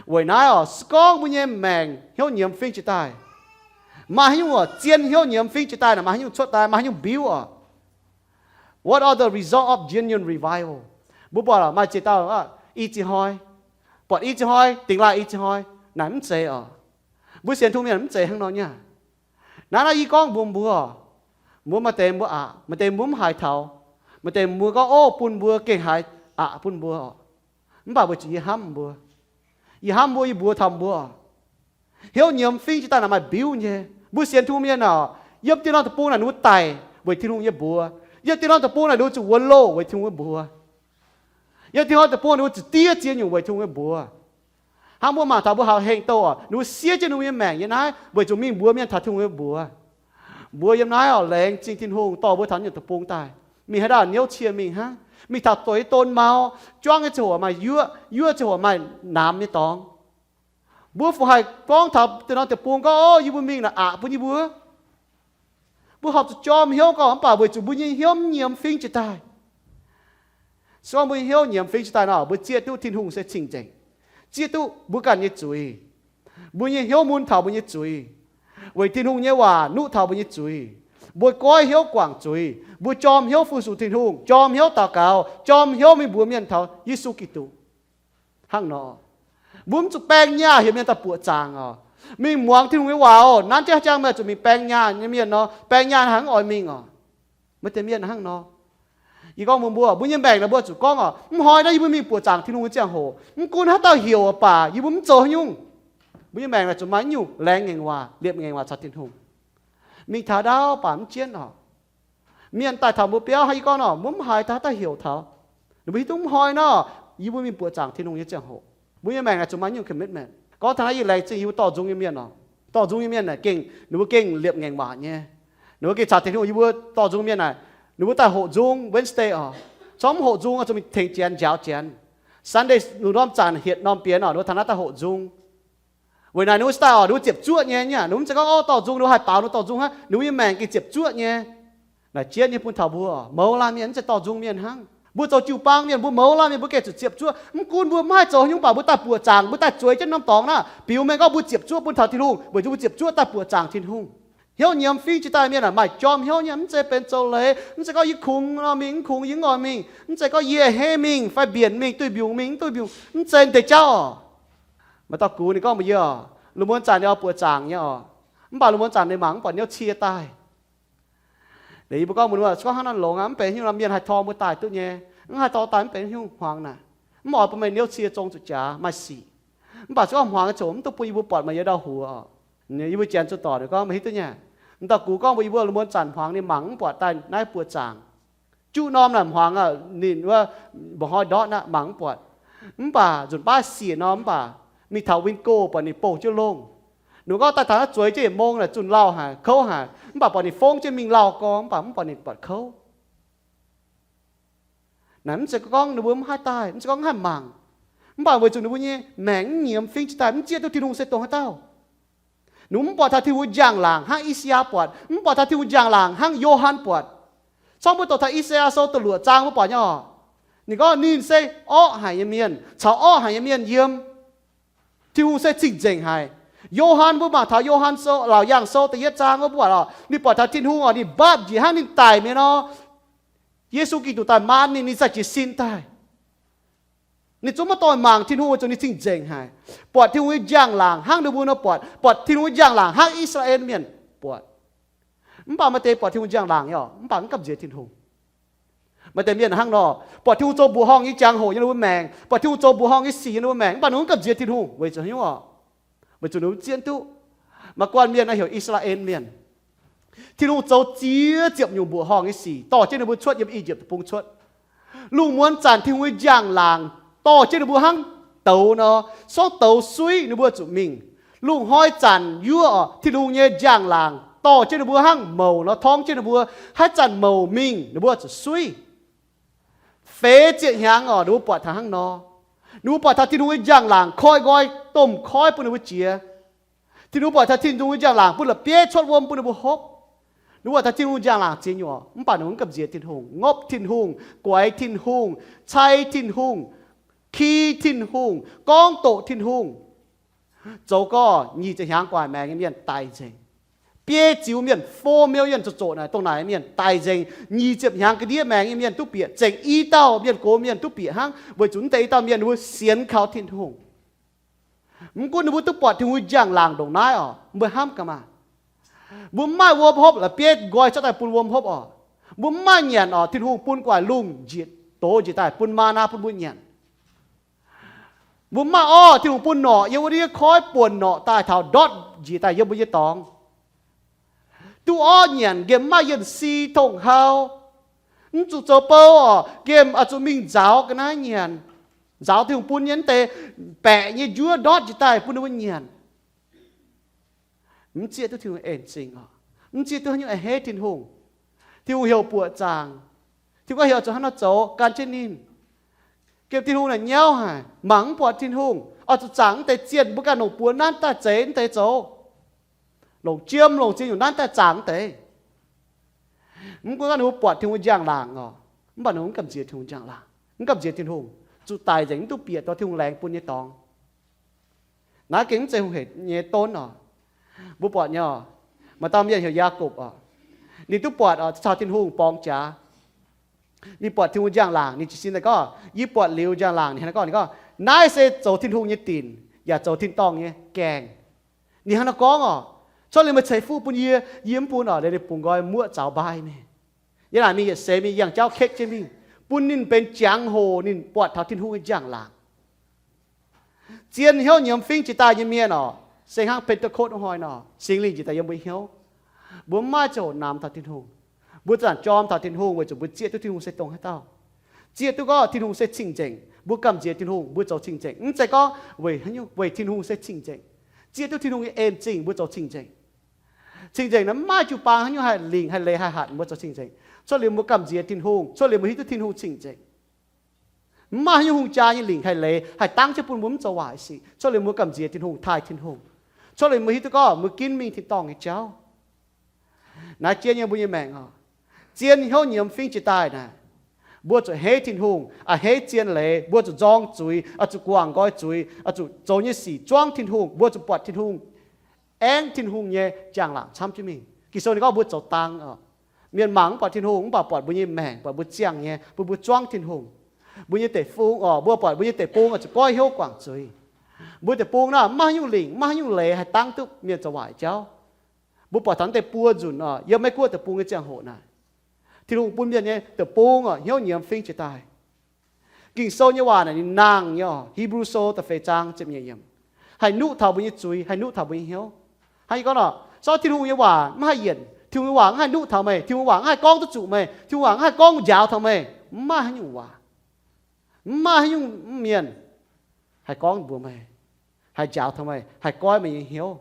Weic naaiv orqc, se gorngv mbuo nyei maengc hnyouv nyiemz fingx jiex daaih, maaih haaix nyungc orqc, zien hnyouv nyiemz fingx jiex daaih naaic, maaih haaix nyungc cuotv daaih, maaih haaix nyungc mbiuv orqc? What are the result of genuine revival? Mbuo buatc maaih ziex dauh i ziex hnoi, buatc i ziex hnoi, dingx laaih i ziex hnoi, naaic mv zeiz orqc. Mbuo sienx Tin-Hungh mienh mv zeiz hnangv nor nyei. Naaiv naaiv yie gorngv mbuox mbuo, mbuo maaih deix mbuo aqc, maaih deix mbuo mv haiz taux, maaih deix mbuo gorngv, ov, bun mbuo gengh haiz aqc bun mbuo orqc. Mv baac weic zuqc yie hnamv mbuo, yie hnamv mbuo, yie mbuox taux mbuo, hnyouv nyiemz fingx jiex daaih naaic maaih mbiuv nyei. Mbuo sienx Tin-Hungh mienh orqc, yiem dieh norm deic-bung naaic ninh mbuo daic weic Tin-Hungh nyei mbuox. Yiem dieh norm deic-bung naaic ninh mbuo zuqc wuonx loh weic Tin-Hungh nyei mbuox. Yiem dieh norm deic-bung ninh mbuo zuqc diev ziex nyungc weic Tin-Hungh nyei mbuox. Hnangv mbuo mangc taux mbuo hauc hengh douh orqc, ninh mbuo siev jienv ninh mbuo nyei maengc nyei naaiv weic zuqc mingh mbuox mienh taux Tin-Hungh nyei mbuox. Mbuo yiem naaiv orqc, laengz zingh Tin-Hungh dorh mbuo taux nyungc deic-bung daaih. Mingh haaix dauh hnyouv cie mingh hnangv, mingh taux doix don mau, juangv nyei ziangh hoc maaih yuoqv, yuoqv ziangh hoc maaih namx nyei dorngx. Mbuo fungc haih gorngv taux deix norm deic-bung gorngv, ov, yie mbuo mingh naaic aqc bun yie mbuo. Mbuo horpc zuqc jorm hnyouv gorngv, mv baac weic zuqc mbuo nyei hnyouv mv nyiemz fingx jiex daaih. Se gorngv mbuo nyei hnyouv nyiemz fingx jiex daaih nor, mbuo zieqv duqv Tin-Hungh se cing-nzengc, zieqv duqv mbuo ganh nyei zuiz. Mbuo nyei hnyouv mun taux mbuo nyei zuiz, weic Tin-Hungh nyei waac nuqv taux mbuo nyei zuiz. Mbuo goiv hnyouv guangc zuiz, mbuo jorm hnyouv fu-sux Tin-Hungh, jorm hnyouv daux gaux, jorm hnyouv mingh mbuox mienh taux Yesu Giduc. Hnangv nor, mbuo mv zuqc baeng nyaah heuc mienh daaih buoqc zaangc oc. Mingh muangx Tin-Hungh nyei waac oc. Nanv jienv haaix jangx meih zuqc mingh baeng nyaah nyei mienh nor, baeng nyaah hnangv oix mingh oc. Maaih deix mienh hnangv nor. Yie gorngv mbuox mbuo, mbuo nyei maengc naaic mbuo zuqc gorngv oc, mv hnoi naaiv yie mbuo mingh buoqc zaangc Tin-Hungh nyei ziangh hoc, mv gunv haaix dauh heuc oc baac, yie mbuo mv zoux haaix nyungc. Mbuo nyei maengc naaic zuqc maaih nyungc laengz ngaengc waac, liepc ngaengc waac caux Tin-Hungh. Mingh taux ndaauv baac mv jienv oc. Mienh daaih taux mbuo biauv hnangv yie gorngv nor, mbuo mv haiz taux haaix dauh heuc taux. Ninh mbuo hiuv duqv mv hnoi nor, yie mbuo mingh buoqc zaangc Tin-Hungh nyei ziangh hoc. Mbuo nyei maengc naaic zuqc maaih nyungc commitment. Gorngv taux naaiv yie laengz zingh yie mbuo dorh nzung nyei mienh oc. Dorh nzung nyei mienh naaic gengh, ninh mbuo gengh liepc ngaengc waac nyei. Ninh mbuo gengh caux Tin-Hungh, yie mbuo dorh nzung mienh naaic, ninh mbuo daaih hoqc nzung Wednesday oc. Corc mv hoqc nzung oc, zuqc mingh tengx Janx njaaux Janx. Sunday lungh ndorm zanc hietc norm bienx oc, ninh mbuo taux naaiv daaih hoqc nzung. Weic naaic ninh mbuo daaih oc, ninh mbuo ziepc zuoqv nyei, ninh mbuo mv zeiz gorngv, ov, dorh nzung, ninh mbuo haih baaux ninh dorh nzung hnangv, ninh mbuo nyei maengc gengh ziepc zuoqv nyei. Naaic jienv nyei bun taux mbuo, mouz laanh mienh mv zeiz dorh nzung mienh hnangv. Mbuo zoux jiu-baang mienh, mbuo mouz laanh mienh, mbuo gengh zuqc ziepc zuoqv. Mv gunv mbuo mv haih zoux haaix nyungc baac mbuo daaih buoqc zaangc, mbuo daaih zueiz jienv norm dorngx naaiv, biux mengh gorngv mbuo ziepc zuoqv bun taux Tin-Hungh, weic zuqc mbuo ziepc zuoqv daaih buoqc zaangc Tin-Hungh. Hnyouv nyiemz fingx jiex daaih mienh aah, maaih jorm hnyouv nyei, mv zeiz benx zoux leiz, mv zeiz gorngv yie kungx nor mingh, mv kungx yie mv oix mingh, mv zeiz gorngv yie hei mingh fai mbienc mingh, duih mbiungc mingh, mv duih mbiungc, mv zeiz deix jauv. Maaih dauh gux ninh gorngv mbuox yie oc, lungh muonz zanc ninh oix buoqc zaangc nyei oc, mv baac lungh muonz zanc ninh mangc mv buatc hnyouv cie daaih. Liuz yie mbuo gorngv mbuox ninh, se gorngv hnangv naaiv longx aqv, mv benx haaix nyungc, mienh haih tor mbuo daaih duqv nyei, mv haih tor daaih mv benx haaix nyungc, hmuangx naaic. Mv oix bun meih hnyouv cie zong zuqc jaax maaih sic. Mv baac se gorngv hmuangx ziouc mv duqv bun yie mbuo buatc meih yietc dauh huox oc. Yie mbuo janx zuqc doic ninh gorngv, meih hiuv duqv nyei, m'dauh gux gorngv mbuox yie mbuo lungh muonz zanc hmuangx ninh mangc mv buatc daaih naaiv buoqc zaangc. Juqv norm naaic hmuangx aqv, ninh wuov mba'hnoi ndortv aqv, mangc mv buatc. Mv baac nzunc baav siec norm mv baac mingh taux Wingo buatc ninh bouh jienv longh. Ninh gorngv daaih taux naaiv zueiz jienv yietc mong naaic zunh lauh haic, kouv haic, mv baac buatc ninh fongv jienv mingh lauh gorngv mv baac mv buatc ninh buatc kouv. Mv zeiz gorngv ninh mbuo mv haih daaih, mv zeiz gorngv mv haih mangc, mv baac weic zuqc ninh mbuo nyei maengc mv nyiemz fingx jiex daaih, mv zieqv duqv Tin-Hungh se dongh haaix dauh. Ninh mbuo mv buatc taux Tin-Hungh njang-laangc hnangv I^saa^yaa buatc, mv buatc taux Tin-Hungh njang-laangc hnangv Yo^han buatc. Corc mbuo doqc taux I^saa^yaa Sou da'luoqc zaang mbuo buatc nyei oc. Ninh gorngv ninh se orqv haic nyei mienh caux orqv haic nyei mienh yiem Tin-Hungh se cing-nzengc haic. Yo^han, mbuo mangc taux Yo^han Sou, Laauc Yaangh Sou da'yietv zaang wuov, mbuo buatc oc, ninh buatc taux Tin-Hungh oc, ninh mbaapv njiec hnangv ninh daic mi'aqv nor, Yesu Giduc daaih maan ninh, ninh za'gengh sin daaih. Ninh zungv maiv dorh mangc Tin-Hungh weic zuqc ninh cing-nzengc haic, buatc Tin-Hungh nyei njang-laangc hnangv ninh mbuo nor buatc, buatc Tin-Hungh nyei njang-laangc hnangv I^saa^laa^en Mienh buatc. Mv baac maaih deix buatc Tin-Hungh njang-laangc nyei oc, mv baac mv gamh nziex Tin-Hungh. Maaih deix mienh hnangv nor, buatc Tin-Hungh zoux mbuoqc horngh nyei jangx-hoc yiem ninh mbuo maengc, buatc Tin-Hungh zoux mbuoqc horngh nyei sic yiem ninh mbuo maengc, mv baac ninh mv gamh nziex Tin-Hungh. Weic zuqc haaix nyungc oc? Weic zuqc ninh mbuo zieqv duqv. Maaih guanh mienh naaiv heuc I^saa^laa^en Mienh. Tin-Hungh zoux ziex ziepc nyungc mbuoqc horngh nyei sic dorh jienv ninh mbuo cuotv yiem I^yipv deic-bung cuotv. Lungh muonz zanc Tin-Hungh nyei njang-laangc dorh jienv ninh mbuo hnangv douz nor, sortv douz suiv ninh mbuo zuqc mingh. Lungh hnoi zanc yuov oc, Tin-Hungh nyei njang-laangc dorh jienv ninh mbuo hnangv mouc nor torngv jienv ninh mbuo. Haaix zanc mouc mingh ninh mbuo zuqc suiv. Feix ziepc hnyangx oc, ninh mbuo buatc taux hnangv nor. Ninh mbuo buatc taux Tin-Hungh nyei njang-laangc koi nqoi domh koiv bun ninh mbuo jiex. Tin-Hungh buatc taux Tin-Hungh nyei njang-laangc bun la'bieiv cuotv wuom bun ninh mbuo hopv. Ninh mbuo buatc taux Tin-Hungh njang-laangc ziex nyuoqc, mv baac ninh mbuo mv gamh nziex Tin-Hungh, ngopv Tin-Hungh, guaix Tin-Hungh, cai Tin-Hungh, ki Tin-Hungh, gorngv doqc Tin-Hungh. Zoux gorx nyic ziepc hnyangx gu'nguaaic maengx nyei mienh daic nzengc. Biei ziux mienh, four million zoqc zoqc naaic dongh naaic mienh daic nzengc. Nyic ziepc hnyangx ga'ndiev maengx nyei mienh duqv bieqc, zengc i dauh mienh gox mienh duqv bieqc hnangv, weic zuqc mv deix i dauh mienh ninh mbuo sienx kaux Tin-Hungh. Mv gunv ninh mbuo duqv buatc Tin-Hungh njang-laangc ndongc naaiv oc, mbuo hnamv gaax maah! Mbuo mv maaih wuom hopv, la'bieiv nqoi cuotv daaih bun wuom hopv oc. Mbuo mv maaih nyanc oc, Tin-Hungh bun gu'nguaaic lungh njiec doz njiec daaih bun maa^naa bun mbuo nyanc. Mbuo mv maaih orv, Tin-Hungh bun norqc yiem wuov ndiev koiv buonc norqc daaih taux ndortv njiec daaih yiem mbuo nyei dorngx. Duqv orv nyanc, nqemh mv maaih yienh si tong-hau, mv zuqc zoux bou oc, nqemh oix zuqc mingh nzaaux ga'naaiv nyanc. Nzaaux Tin-Hungh bun nyei mv deix baeqc nyei njuov ndortv njiec daaih bun ninh mbuo nyanc. Mv zieqv duqv Tin-Hungh en zingh oc. Mv zieqv duqv haaix nyungc a'hneiv Tin-Hungh. Tin-Hungh heuc buoqc zaangc. Tin-Hungh gorngv heuc oix zuqc hnangv nor zoux, gan jienv ninh. Nqemh Tin-Hungh naaic nyauv haic, mangc mv buatc Tin-Hungh, oix zuqc zaangc mv deix zienh mbuo ganh longc buoz nanv daaih zeix mv deix zoux. Longc jiem longc ziex nyungc nanv daaih zaangc mv deix. Mv gunv ninh mbuo buatc Tin-Hungh njang-laangc oc, mv baac ninh mbuo mv gamh nziex Tin-Hungh njang-laangc, mv gamh nziex Tin-Hungh, zuqc daic nzengc mv duqv bieqc dorh Tin-Hungh laengz bun nyei dorngx. Naaiv gengh mv zeiz hungh hec nyei donv oc. Mbuo buatc nyei oc, maaih dauh mienh heuc Yaakopv oc. Ninh duqv buatc oc, caux Tin-Hungh borngz jaax. Ninh buatc Tin-Hungh njang-laangc, ninh jiez sin daaih gorngv, yie buatc liuz njang-laangc, ninh hnangv naaiv gorngv, ninh gorngv, naaiv se zoux Tin-Hungh nyei dinc, yaac zoux tin-dorngh nyei gaengh. Ninh hnangv naaiv gorngv oc, cuotv liuz meih ceix fuqv bun yie, yie mv bun oc, liuz ninh bungx nqoi muoqv zaux mbaaih mingh. Yiem naaic mingh yietc seix mingh yangh jauv kekv jienv mingh, bun ninh benx jangx-hoc ninh buatc taux Tin-Hungh nyei njang-laangc. Zien hnyouv nyiemz fingx jiex daaih nyei mienh oc, se hnangv Pentecost wuov hnoi nor, Singx Lingh njiec daaih yiem mbuo hnyouv. Mbuo mv maaih ziangh hoc namx taux Tin-Hungh. Mbuo zanc jorm taux Tin-Hungh weic zuqc mbuo zieqv duqv Tin-Hungh se dongh haaix dauh. Zieqv duqv gorngv Tin-Hungh se cing-nzengc, mbuo gamh nziex Tin-Hungh, mbuo zoux cing-nzengc. Mv zeiz gorngv weic haaix nyungc, weic Tin-Hungh se cing-nzengc. Zieqv duqv Tin-Hungh nyei en zingh, mbuo zoux cing-nzengc. Cing-nzengc naaiv mv maaih jiu-baang haaix nyungc haih lingc haih leiz haih hatc mbuo zoux cing-nzengc. Cuotv liuz mbuo gamh nziex Tin-Hungh, cuotv liuz mbuo hiuv duqv Tin-Hungh cing-nzengc. Mv maaih haaix nyungc hungh jaa nyei lingc haih leiz haih dangv jienv bun mbuo mv zoux waaic sic, cuotv liuz mbuo gamh nziex Tin-Hungh, taaih Tin-Hungh. Cuotv liuz mbuo hiuv duqv gorngv mbuo ginv mingh tin-dorngh nyei jauv. Naaiv jienv nyei mbuo nyei maengc oc, zien hnyouv nyiemz fingx jiex daaih naaic, mbuo zuqc a'hneiv Tin-Hungh, a'hneiv zien leiz, mbuo zuqc nzorng zuiz, oix zuqc guangc nqoi zuiz, oix zuqc zoux nyei sic zuangv Tin-Hungh, mbuo zuqc buatc Tin-Hungh, aengv Tin-Hungh nyei njang-laangc camv jienv mingh. Ging-Sou ninh gorngv mbuo zoux dang oc. Mienh mangc mv buatc Tin-Hungh, mv baac buatc mbuo nyei maengc, buatc mbuo ziangh nyei, bun mbuo zuangv Tin-Hungh. Mbuo nyei deic-bung oc, mbuo buatc mbuo nyei deic-bung oix zuqc goiv hnyouv guangc zuiz. Mbuo deic-bung naaiv mv maaih haaix nyungc lingc, mv maaih haaix nyungc leiz haih dangv duqv mienh zoux waaic jauv. Mbuo buatc taux mv deix buo nzunc oc, yiem Meiv-Guoqv deic-bung nyei ziangh hoc naaic, Tin-Hungh bun mienh nyei deic-bung oc, hnyouv nyiemz fingx jiex daaih. Ging-Sou nyei waac naaic ninh nangh nyei oc, Hipv^lu Sou da'feix zaang ziepc nyeic yiemc, haih nuqv taux mbuo nyei zuiz, haih nuqv taux mbuo nyei hnyouv. Hnangv yie gorngv oc, zorqv Tin-Hungh nyei waac mv haih yienc, Tin-Hungh nyei waac mv haih nuqv taux meih, Tin-Hungh nyei waac mv haih gorngv duqv zuqc meih, Tin-Hungh waac mv haih gorngv njaaux taux meih, mv maaih haaix nyungc waac, mv maaih haaix nyungc mienh haih gorngv mbuox meih, haih njaaux taux meih, haih goiv meih nyei hnyouv,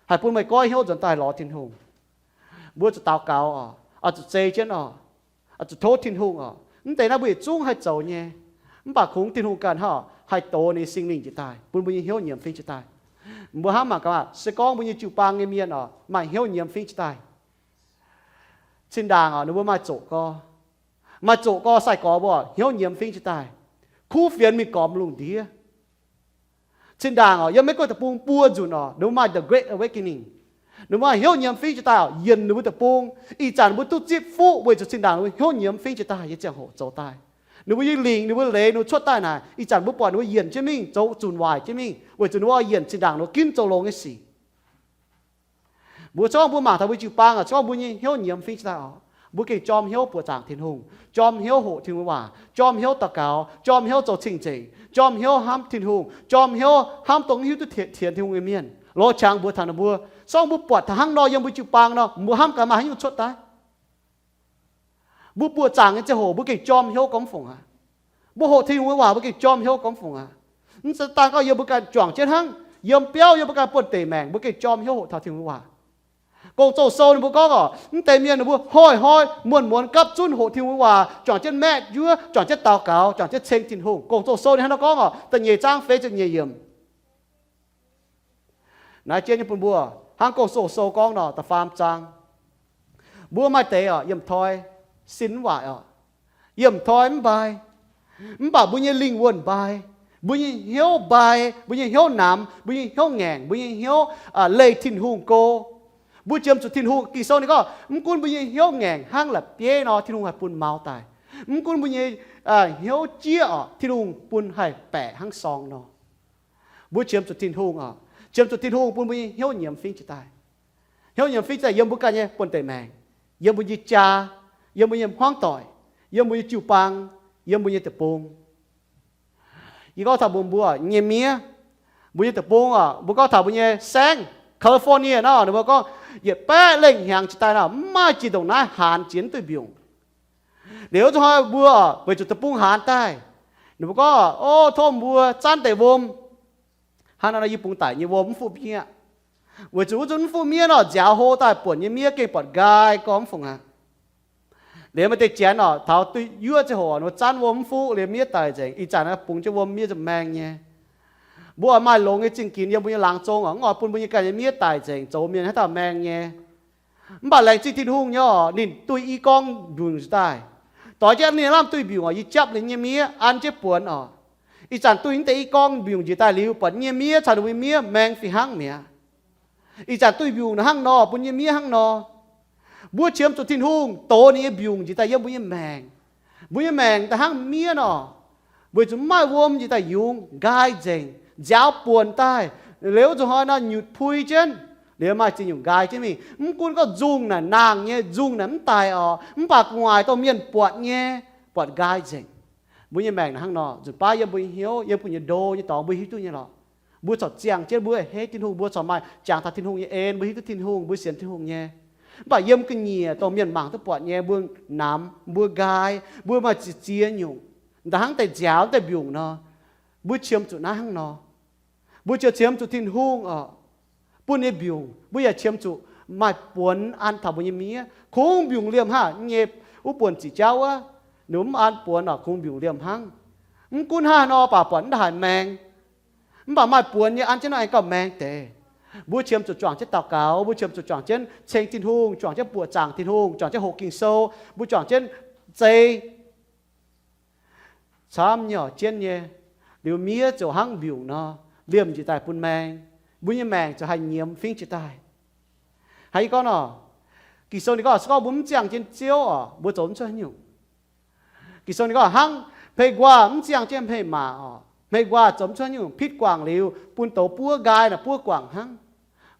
haih bun meih goiv hnyouv nzuonx daaih lorz Tin-Hungh. Mbuo zuqc daux gaux oc, oix zuqc zei jienv oc, oix zuqc tov Tin-Hungh oc. Mv deix naaiv mbuo yietc zungv haih zoux nyei. Mv baac kungx Tin-Hungh ganh hnangv haih dox ninh nyei Singx Lingh jiex daaih, bun mbuo nyei hnyouv nyiemz fingx jiex daaih. Mbuo hnamv mangc gaax, se gorngv mbuo nyei jiu-baang nyei mienh oc, maaih hnyouv nyiemz fingx jiex daaih, zinh ndaangc oc, ninh mbuo maaih zoqc gorx, maaih zoqc gorx sai-gorx mbuo hnyouv nyiemz fingx jiex daaih, kuv fienx mingh gormx lungh ndiev. Zinh ndaangc oc, yiem Meiv Guoqv deic-bung buo nzunc oc, ninh mbuo maaih the Great Awakening. Ninh mbuo maaih hnyouv nyiemz fingx jiex daaih oc, yienc ninh mbuo deic-bung. Ih zanc ninh mbuo duqv zipv fuqv weic zuqc zinh ndaangc ninh mbuo hnyouv nyiemz fingx jiex daaih nyei ziangh hoc zoux daaih. Ninh mbuo nyei lingc, ninh mbuo leiz, ninh mbuo cuotv daaih naaic, ih zanc mbuo buatc ninh mbuo yienc jienv mingh, zoux zunh waaic jienv mingh, weic zuqc ninh mbuo yienc zinh ndaangc ninh mbuo ginv zoux longx nyei sic. Mbuo corc mbuo mangc taux mbuo jiu-baang oc, corc mbuo nyei hnyouv nyiemz fingx jiex daaih oc, mbuo gengh jorm hnyouv buoqc zaangc Tin-Hungh, jorm hnyouv hoqc Tin-Hungh nyei waac, jorm hnyouv daux gaux, jorm hnyouv zoux cing-nzengc, jorm hnyouv hnamv Tin-Hungh, jorm hnyouv hnamv dongh hiuv duqv tienx Tin-Hungh nyei mienh, lorz qangx mbuox taux ninh mbuo. Corc mbuo buatc taux hnangv nor yiem mbuo jiu-baang nor, mbuo hnamv gaax maaih haaix nyungc cuotv daaih? Mbuo buoqc zaangc nyei ziangh hoc mbuo gengh jorm hnyouv gormx fungc aqv. Mbuo hoqc Tin-Hungh nyei waac mbuo gengh jorm hnyouv gormx fungc aqv. Mv daan gorngv yiem mbuo ganh juangc jienv hnangv, yiem biauv yiem mbuo ganh buonv-deic maengc mbuo gengh jorm hnyouv hoqc taux Tin-Hungh nyei waac. Gong-Zoh sou ninh mbuo gorngv oc, mv deix mienh ninh mbuo hnoi-hnoi muonz-muonz gapv zunv hoqc Tin-Hungh nyei waac, juangc jienv maeqv njuov, juangc jienv daux gaux, juangc jienv ceng Tin-Hungh. Gong-Zoh sou ninh hnangv nor gorngv oc, da'nyeic zaang feix ziepc nyeic yiemc. Naaiv jienv nyei bun mbuo, hnangv Gong-Zoh sou gorngv nor, da'faam zaang. Mbuo maaih deix oc, yiem toi sin mv waaic oc, yiem toi mv mbai, mv baac mbuo nyei lingh wuonh mbai, mbuo nyei hnyouv mbai, mbuo nyei hnyouv namx, mbuo nyei hnyouv ngaengc, mbuo nyei hnyouv leih Tin-Hungh go. Mbuo qiemx zuqc Tin-Hungh. Ging-Sou ninh gorngv, mv gunv mbuo nyei hnyouv ngaengc hnangv la'bieiv nor, Tin-Hungh haih bun mau daaih. Mv gunv mbuo nyei hnyouv jieqv oc, Tin-Hungh bun haih baeqc hnangv sorng nor. Mbuo qiemx zuqc Tin-Hungh oc, qiemx zuqc Tin-Hungh bun mbuo nyei hnyouv nyiemz fingx jiex daaih. Hnyouv nyiemz fingx jiex daaih yiem mbuo ganh nyei buonv-deic maengc, yiem mbuo nyei jaa, yiem mbuo nyei hmuangv doic, yiem mbuo nyei jiu-baang, yiem mbuo nyei deic-bung. Yie gorngv taux mbuo, mbuo nyei miev, mbuo nyei deic-bung oc, mbuo gorngv taux mbuo nyei saengv, California nor, ninh mbuo gorngv yietc baeqv lengh hnyangx jiex daaih nor, mv maaih jiex ndongc naaiv haanz jiex mv duih mbiungc. Liuz zuqc hnoi mbuo weic zuqc deic-bung haanz daaih, ninh mbuo gorngv, o, tov mbuo zanv deix wuom, hnangv nor yie bungx daic nyei wuom mv fuqv miev. Weic zuqc wuov zunv mv fuqv miev nor, nziaaux hlo daaih buonc nyei miev gengh buatc nqaai gormx fungc aqv. Liuz maaih deix janx oc, taux duih yuoqv ziangh hoc ninh mbuo zanv wuom mv fuqv liuz miev daic nzengc. Ih zanc naaiv bungx jienv wuom miev ziouc maeng nyei. Mbuo oix maaih longx nyei zingh ginx yiem mbuo nyei laangz zong oc, mv oix bun mbuo nyei ganh nyei miev daic nzengc, zoux mienh haaix dauh maeng nyei. Mv baac laengz zingh Tin-Hungh nyei oc, ninh duih i gorngv mbiungc njiec daaih. Doix jienv ninh lamh duih mbiungc oc, yie japv ninh nyei miev an jienv buonc oc. Ih zanc duih mv deix i gorngv mbiungc njiec daaih liuz, buatc nyei miev caux ninh mbuo miev maeng fih hnangv mi'aqv. Ih zanc duih mbiungc naaiv hnangv nor, bun nyei miev hnangv nor. Mbuo qiemx zuqc Tin-Hungh dox ninh nyei mbiungc njiec daaih yiem mbuo nyei maengc. Mbuo nyei maengc daaih hnangv miev nor, weic zuqc mv maaih wuom njiec daaih yungz, nqaai nzengc, nziaaux buonc daaih, liuz zuqc hnoi nor nyutc pui jienv, liuz maaih ziex nyungc nqaai jienv mingh. Mv gunv gorngv nzungh naaic nangh nyei, nzungh naaic mv daic oc, mv baac gu'nguaaic dongh mienh buatc nyei, buatc nqaai nzengc. Mbuo nyei maengc naaic hnangv nor, nzunc baav yiem mbuo nyei hnyouv, yiem mbuo nyei ndo nyei dorngx mbuo hiuv duqv nyei lorqc. Mbuo corc ziangh jienv mbuo a'hneiv Tin-Hungh, mbuo corc maaih jangx taux Tin-Hungh nyei en, mbuo hiuv duqv Tin-Hungh, mbuo sienx Tin-Hungh nyei. Mv baac yiem ga'nyiec dongh mienh mangc duqv buatc nyei, mbuo namx, mbuo nqaai, mbuo maaih ziex ziex nyungc, da'hnangv deix nziaaux deix mbiungc nor, mbuo qiemx zuqc naaiv hnangv nor. Mbuo ziouc qiemx zuqc Tin-Hungh oc, bun nyei mbiungc. Mbuo yaac qiemx zuqc maaih buonc an taux mbuo nyei miev. Kungx mbiungc liemh hnangv nyei, wuov buonc ziqc jauv wuov, ninh mv an buonc oc, kungx mbiungc liemh hnangv. Mv gunv hnangv nor baac buatc mv daaih haiz maeng. Mv baac maaih buonc nyei an jienv nor aengx gauh maeng deix. Mbuo qiemx zuqc juangc jienv daux gaux, mbuo qiemx zuqc juangc jienv ceng Tin-Hungh, juangc jienv buoqc zaangc Tin-Hungh, juangc jienv hoqc Ging-Sou, mbuo juangc jienv zei camv nyei oc, jienv nyei. Liuz miev ziouc hnangv mbiungc nor, liemh njiec daaih bun maeng. Mbuo nyei maengc ziouc haih nyiemz fingx jiex daaih. Haiz yie gorngv nor, Ging-Sou ninh gorngv, se gorngv mbuo mv ziangh jienv Ziouv oc, mbuo zoux mv cuotv haaix nyungc. Ging-Sou ninh gorngv hnangv hmei nquaah mv ziangh jienv hmei maa oc, hmei nquaah zoux mv cuotv haaix nyungc, pitv guangc liuz bun douz buov nqaai naaic buov guangc hnangv.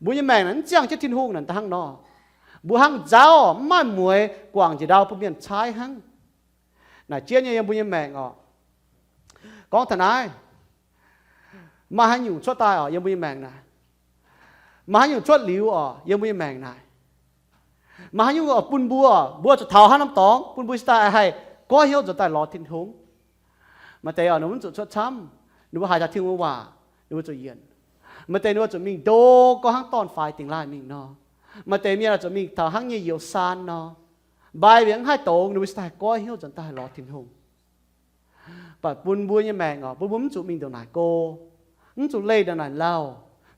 Mbuo nyei maengc naaic mv ziangh jienv Tin-Hungh naaic da'hnangv nor. Mbuo hnangv nzauv mv maaih mueix, guangc njiec ndau bun mienh caaiv hnangv. Naaic jienv nyei yiem mbuo nyei maengc oc. Gorngv taux naaiv, maaih haaix nyungc cuotv daaih oc yiem mbuo nyei maengc naaic. Maaih haaix nyungc cuotv liuz oc yiem mbuo nyei maengc naaic. Maaih haaix nyungc oix bun mbuo, mbuo zuqc taux haaix norm dorngx bun mbuo cingx daaih haih goiv hnyouv nzuonx daaih lorz Tin-Hungh. Maaih deix oc, ninh mbuo mv zuqc cuotv camv, ninh mbuo haiz taux Tin-Hungh waac, ninh mbuo zuqc yienc. Maaih deix ninh mbuo zuqc mingh ndo gorngv hnangv dorn-faix dingx laaih mingh nor. Maaih deix mienh oix zuqc mingh taux hnangv nyei youz saan nor. Mbai mienh mv haih dongz, ninh mbuo cingx daaih goiv hnyouv nzuonx daaih lorz Tin-Hungh. Mv baac bun mbuo nyei maengc oc, bun mbuo mv zuqc mingh ndongc naaic go, mv zuqc leih ndongc naaic lauh,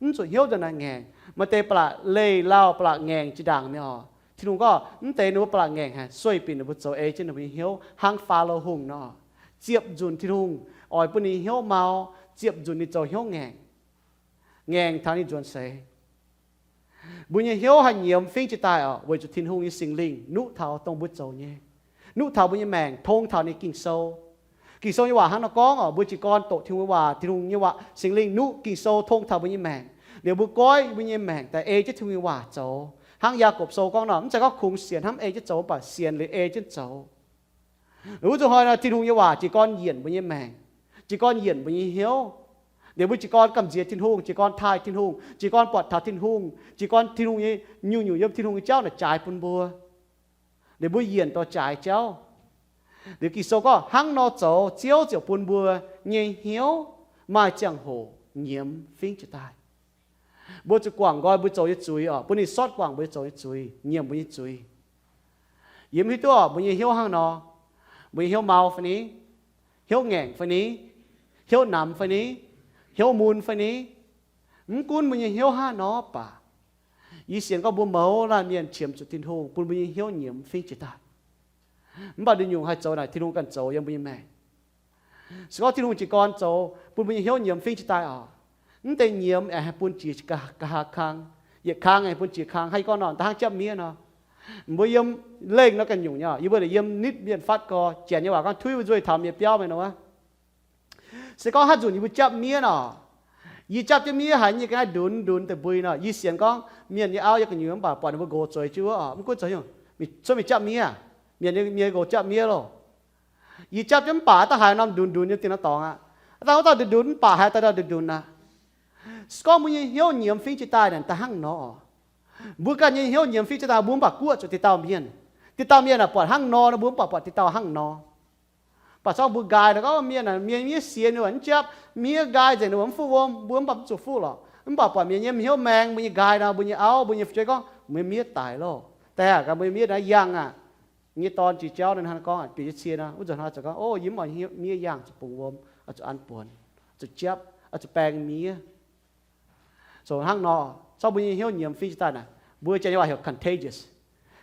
mv zuqc hnyouv ndongc naaic ngaengc. Maaih deix ba'laqc leih lauh, ba'laqc ngaengc jiex ndaangc mingh oc. Tin-Hungh gorngv mv deix ninh mbuo ba'laqc ngaengc haic, sueih binc ninh mbuo zoux ei jienv ninh mbuo nyei hnyouv hnangv Faalo Hungh nor, ziepc nzunc Tin-Hungh oix bun ninh nyei hnyouv mau, ziepc nzunc ninh zoux hnyouv ngaengc, ngaengc taux ninh nzuonx seix. Mbuo nyei hnyouv haih nyiemz fingx jiex daaih oc, weic zuqc Tin-Hungh nyei Singx Lingh nuqv taux dongh mbuo zoux nyei, nuqv taux mbuo nyei maengc tong taux ninh Ging-Sou. Ging-Sou nyei waac hnangv nor gorngv oc, mbuo jiez gorn doqc Tin-Hungh nyei waac, Tin-Hungh nyei waac, Singx Lingh nuqv Ging-Sou tong taux mbuo nyei maengc, liuz mbuo goiv mbuo nyei maengc daaih ei jienv Tin-Hungh nyei waac zoux. Hnangv Yaagorpc Sou gorngv nor, mv zeiz gorngv kungx sienx hnamv ei jienv zoux, mv baac sienx liuz ei jienv zoux. Liuz wuov zuqc hnoi nor Tin-Hungh nyei waac jiez gorn yienc mbuo nyei maengc, jiez gorn yienc mbuo nyei hnyouv. Liuz mbuo jiez gorn gamh nziex Tin-Hungh, jiez gorn taaih Tin-Hungh, jiez gorn buatc taux Tin-Hungh, jiez gorn Tin-Hungh nyei nyungc-nyungc yiem Tin-Hungh nyei jauv naaic jaaix bun mbuo. Liuz mbuo yienc dorh jaaix jauv. Liuz Ging-Sou gorngv hnangv nor zoux Ziouv ziouc bun mbuo nyei hnyouv maaih ziangh hoc nyiemz fingx jiex daaih. Mbuo zuqc guangc nqoi mbuo zoux nyei zuiz oc, bun ninh sortv guangc mbuo zoux nyei zuiz, nyiemc mbuo nyei zuiz. Yie mv hiuv duqv oc, mbuo nyei hnyouv hnangv nor, mbuo nyei hnyouv mau fai ni, hnyouv ngaengc fai ni, hnyouv namx fai ni, hnyouv mun fai ni, mv gunv mbuo nyei hnyouv hnangv nor baac, yie sienx gorngv mbuo mouz laanh mienh qiemx zuqc Tin-Hungh bun mbuo nyei hnyouv nyiemz fingx jiex daaih. Mv baac nduqc nyungc haih zoux naaic Tin-Hungh ganh zoux yiem mbuo nyei maengc. Se gorngv Tin-Hungh jiez gorn zoux bun mbuo nyei hnyouv nyiemz fingx jiex daaih oc, mv deix nyiemz aengx haih bun jiex nqa'haav kang, yietc kang aengx bun jiex kang. Hnangv yie gorngv nor, da'hnangv japv miev nor, mbuo yiem lengh nor ganh nyungc nyei. Yie mbuo yiem nitv mienh fatv gorx, Janx nyei waac gorngv tuiv mbuo nzueic taux mienh biauv meih nor wuov. Se gorngv haaix nzunc yie mbuo japv miev nor, yie japv jienv miev haiz nyei ga'naaiv ndunx ndunx deix mbui nor, yie sienx gorngv mienh nyei auv yiem gu'nyuoz mv baac buatc ninh mbuo nqox zueiz jienv wuov, mv gunv zoux hnyouv, cuotv mingh japv miev, mienh nyei nqox japv miev loh. Yie japv jienv mv baac da'haiz norm ndunx ndunx nyei dingh norm dorngx aqv. Da'haiz wuov dauh ndunx ndunx mv baac haiz da'haiz ndunx ndunx aqv. Se gorngv mbuo nyei hnyouv nyiemz fingx jiex daaih naaic da'hnangv nor, mbuo ganh nyei hnyouv nyiemz fingx jiex daaih mbuo mv baac guoqv zuqc dinh dauh mienh. Dinh dauh mienh aah, buatc hnangv nor, mbuo mv baac buatc dinh dauh hnangv nor. Mv baac se gorngv mbuo nqaai nor, gorngv mienh aah, mienh miev sienx ninh mbuo mv japv, miev nqaai nzengc ninh mbuo mv fuqv wuom, mbuo mv baac mv zuqc fuqv lorqc. Mv baac buatc mienh nyei hnyouv maeng, mbuo nyei nqaai nor, mbuo nyei auv, mbuo nyei fu'jueiv gorngv, mbuo nyei miev daic loh, daaih aqv, mbuo nyei miev naaiv yangh aqv. Nyei dorn jiex jauv naaiv hnangv gorngv bieqc jienv cie nor, wuov nzunc hnoi zuqc gorngv, o, yie mv oix miev yangh, zuqc bungx wuom, oix zuqc an buonx, zuqc japv, oix zuqc baeng miev. Zoux hnangv nor, zorqv mbuo nyei hnyouv nyiemz fingx jiex daaih naaic, mbuo Janx nyei waac heuc contagious.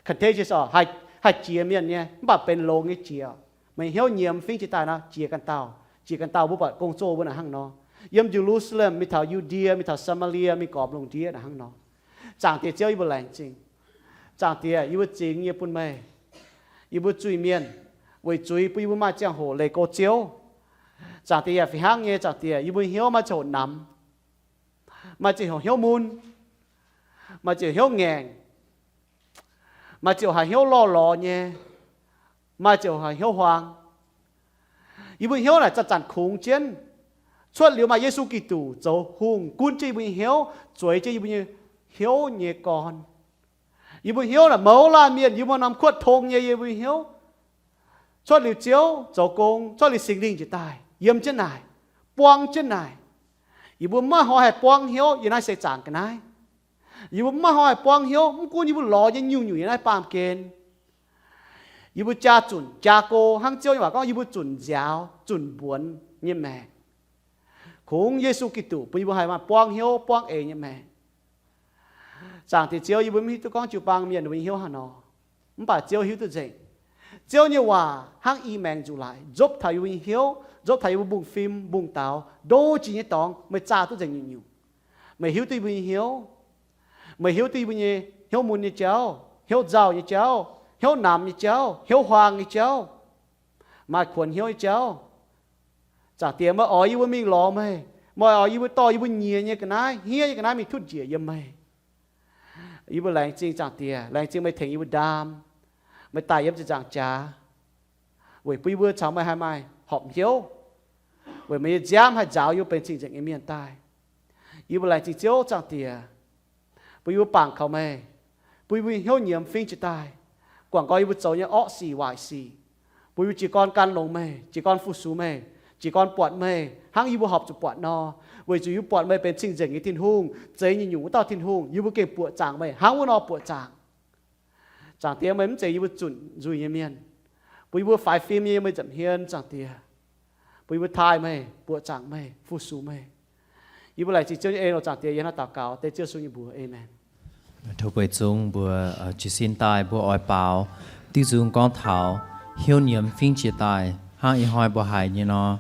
Contagious oc, haih jiex mienh nyei, mv baac benx longx nyei jiex. Meih hnyouv nyiemz fingx jiex daaih nor, jiex ganh dauh, jiex ganh dauh. Mbuo buatc gong-zoh mbuo naaic hnangv nor, yiem Ye^lu^saa^lem mingh taux Yu^ndie, mingh taux Saa^maa^lie, mingh gormx lungh ndiev naaic hnangv nor. Zaangc Diex Ziouv, yie mbuo laengz zingh. Zaangc Diex, yie mbuo zingx nyei bun meih, yie mbuo zuiz-mienh, weic zuiz bun yie mbuo maaih ziangh hoc leih go Ziouv. Zaangc Diex, yaac fih hnangv nyei, Zaangc Diex, yie mbuo hnyouv maaih ziangh hoc namx, maaih ziangh hoc hnyouv mun, maaih ziangh hoc hnyouv ngaengc, maaih ziangh hoc haiz hnyouv lorh lorz nyei, maaih ziangh hoc haiz hnyouv huaang. Yie mbuo hnyouv naaic zanc-zanc kungx jienv. Cuotv liuz maaih Yesu Giduc zoux hungh gunv jienv yie mbuo nyei hnyouv, zueiz jienv yie mbuo nyei hnyouv nyei gorn. Yie mbuo hnyouv naaic mouz laanh mienh, yie mbuo norm kuotv tong nyei yie mbuo hnyouv. Cuotv liuz Ziouv zoux gong, cuotv liuz Singx Lingh njiec daaih yiem jienv naaic, buang jienv naaic. Yie mbuo maiv hnoi haih buangv hnyouv yiem naaiv seix zaangc ga'naaiv. Yie mbuo maiv hnoi haih buangv hnyouv, mv gunv yie mbuo lorz nyei nyungc-nyungc yiem naaiv baamh gen. Yie mbuo jaa zunc jaa go, hnangv Ziouv nyei waac gorngv, yie mbuo zunc nziaaux, zunc mbuonx nyei maengc. Kungx Yesu Giduc bun yie mbuo haih maaih buangv hnyouv buangv eix nyei maengc. Zaangc Diex Ziouv, yie mbuo mv hiuv duqv gorngv jiu-baang mienh ninh mbuo nyei hnyouv haaix nor, mv baac Ziouv hiuv duqv nzengc. Ziouv nyei waac hnangv i maengx nzuqc laaix, nzopv taux yie mbuo nyei hnyouv, nzopv taux yie mbuo mbungv fim mbungv daaux, ndo jiex nyei dorngx meih zaah duqv nzengc nyungc-nyungc. Meih hiuv duqv yie mbuo nyei hnyouv. Meih hiuv duqv yie mbuo nyei hnyouv mun nyei jauv, hnyouv nzauh nyei jauv, hnyouv namx nyei jauv, hnyouv huaang nyei jauv, maaih kuonx hnyouv nyei jauv. Zaangc Diex, meih oix yie mbuo mingh lorz meih. Meih oix yie mbuo dorh yie mbuo nyiex nyei ga'naaiv, hniev nyei ga'naaiv mingh tutv njiec yiem meih. Yie mbuo laengz zingh Zaangc Diex, laengz zingh meih tengx yie mbuo ndaam, meih daaih yiem ziepc nzaangc jaax, weic bun yie mbuo caux meih haih maaih horpc hnyouv, weic meih nyei nziaamv haih nzaaux yie mbuo benx cing-nzengc nyei mienh daaih. Yie mbuo laengz zingh Ziouv Zaangc Diex, bun yie mbuo bangc kaux meih, bun yie mbuo nyei hnyouv nyiemz fingx jiex daaih, guangc gau yie mbuo zoux nyei orqv sic waaic sic, bun yie mbuo jiez gorn gan longx meih, jiez gorn fu-sux meih, jiez gorn buatc meih hnangv yie mbuo horpc zuqc buatc nor, weic zuqc yie mbuo buatc meih benx cing-nzengc nyei Tin-Hungh, zeix nyungc-nyungc wuov dauh Tin-Hungh. Yie mbuo gengh buoqc zaangc meih hnangv wuov nor buoqc zaangc. Zaangc Diex, meih mv zeiz yie mbuo zunc nzuih nyei mienh. Bun yie mbuo faix fim nyei yiem meih nza'hmien, Zaangc Diex. Bun yie mbuo taaih meih, buoqc zaangc meih, fu-sux meih. Yie mbuo laengz zingh Ziouv nyei en, Zaangc Diex, yiem naaiv daux gaux dengv Ziouv Yesu nyei mbuox. Aamen. Tov beiv zungv mbuo jiez sin daaih mbuo oix baaux diuh nzung gorngv taux hnyouv nyiemz fingx jiex daaih hnangv ih hnoi mbuo haiz nyei nor.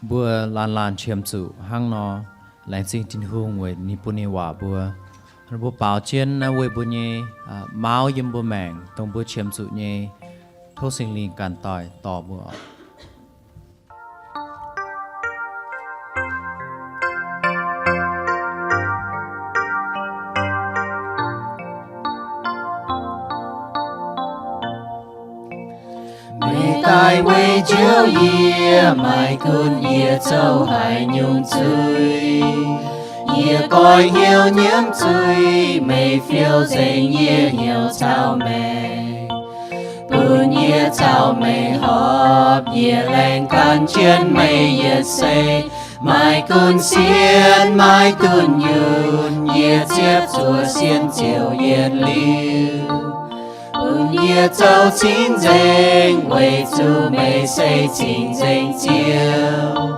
Mbuo laanh laanh qiemx zuqc hnangv nor, laengz zingh Tin-Hungh weic ninh bun ninh waac mbuo. Mbuo baaux jienv naaiv weih mbuo nyei mauv yiem mbuo maengc dongh mbuo qiemx zuqc nyei. Tov Singx Lingh ganh daaih dorh mbuo oc. Meih daaih weic njoux yie, maaih gunv yie zoux haaix nyungc zuiz. Yie goiv hnyouv nyiemv zuiz, meih fiou nzengc yie hnyouv caux meih. Bun yie caux meih horpc, yie laengz gan jienv meih yietc seix. Maaih gunv sienx, maaih gunv yunh, yie ziepc zuoqc sienx ziouc yietc liuz. Bun yie zoux cing-nzengc, weic zuqc meih se cing-nzengc Ziouv.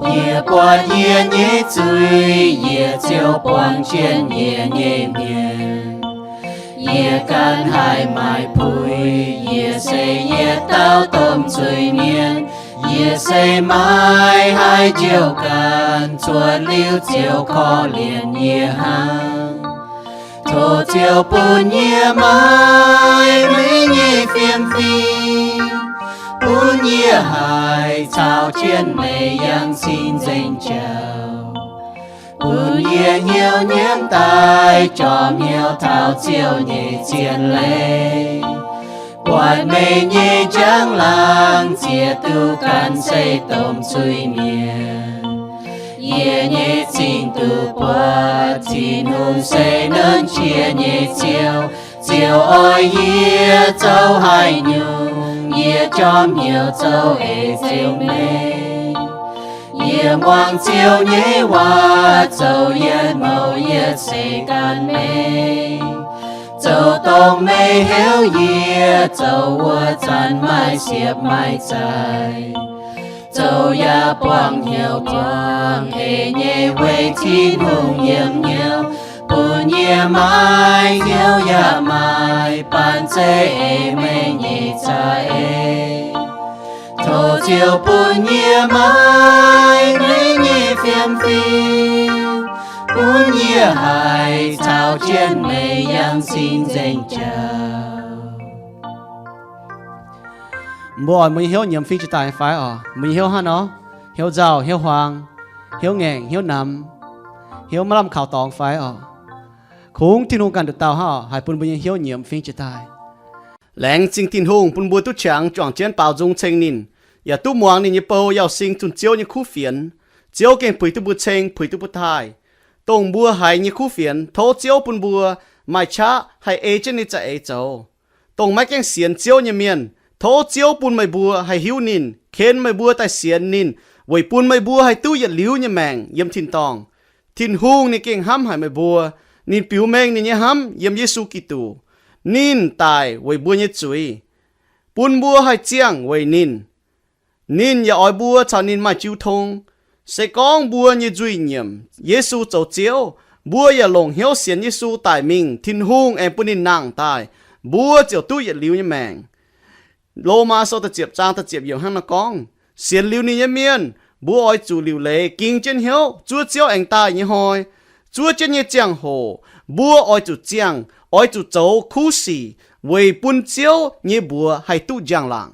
Yie buatc yie nyei zuiz, yie ziouc buangh jienv yie nyei mienh. Yie ganh haih maaih puix, yie se yietc dauh domh zuiz-mienh. Yie se maiv haih njoux ganh, cuotv liuz Ziouv korv-lienh yie hnangv. Tov Ziouv bun yie maaih meih nyei fiem-fim, bun yie haih caux jienv meih yangh cing-nzengc jauv. Bun yie hnyouv nyiemv daaih jorm hnyouv taux Ziouv nyei zien leiz. Buatc meih nyei njang-laangc ziex duqv ganh se domh zuiz-mienh. Yie nyei zingh duqv buatc Tin-Hungh se nernh qiex nyei Ziouv. Ziouv oix yie zoux haaix nyungc, yie jorm hnyouv zoux eix Ziouv meih. Yie muangx Ziouv nyei waac zoux yietc mouc yietc seix gan meih. Zoux dongh meih heuc yie zoux wuov zanc maaih siepv maaih zaic. Zoux yaac buangh hnyouv buangh eix nyei weic Tin-Hungh yiem hnyouv, bun yie maaih hnyouv yaac maaih banh zeiv eix meih nyei za'eix. Tov Ziouv bun yie maaih meih nyei fiem-fim, bun yie haih caux jienv meih yangh cing-nzengc jauv. Mbuo oix mbuo nyei hnyouv nyiemz fingx jiex daaih fai oc? Mbuo nyei hnyouv hnangv nor, hnyouv nzauh, hnyouv huaang, hnyouv ngaengc, hnyouv namx, hnyouv maiv lamh kaux dorngx fai oc? Kungx Tin-Hungh ganh nduqc dauh hnangv oc, haih bun mbuo nyei hnyouv nyiemz fingx jiex daaih. Laengz zingh Tin-Hungh bun mbuo duqv qangx juangc jienv baaux nzung ceng ninh, yaac duqv muangx ninh nyei bou Yauh Sing zunh Ziouv nyei kuv fienx. Ziouv gengh puix duqv mbuo ceng, puix duqv mbuo taaih. Dongh mbuo haiz nyei kuv fienx, tov Ziouv bun mbuo maaih qaqv haih ei jienv ninh za'eix zoux. Dongh maiv gaengh sienx Ziouv nyei mienh, tov Ziouv bun meih mbuo haih hiuv ninh, ken meih mbuo daaih sienx ninh, weic bun meih mbuo haih duqv yietc liuz nyei maengc yiem tin-dorngh. Tin-Hungh ninh gengh hnamv haic meih mbuo. Ninh biux mengh ninh nyei hnamv yiem Yesu Giduc. Ninh daic weic mbuo nyei zuiz, bun mbuo haih ziangh weic ninh. Ninh yaac oix mbuo caux ninh maaih jiu tong. Se gorngv mbuo nyei nzuih nyiemc Yesu zoux Ziouv, mbuo yaac longc hnyouv sienx Yesu daic mingh, Tin-Hungh aengx bun ninh nangh daaih, mbuo ziouc duqv yietc liuz nyei maengc. Lomaa Sou da'ziepc zaang da'ziepc yiemc hnangv naaiv gorngv, sienx liuz ninh nyei mienh, mbuo oix zuqc liuc leiz ging jienv hnyouv, zuov Ziouv aengx daaih nyei hnoi. Zuov jienv nyei ziangh hoc mbuo oix zuqc ziangh, oix zuqc zoux kuv sic weic bun Ziouv nyei mbuox haih duqv njang-laangc.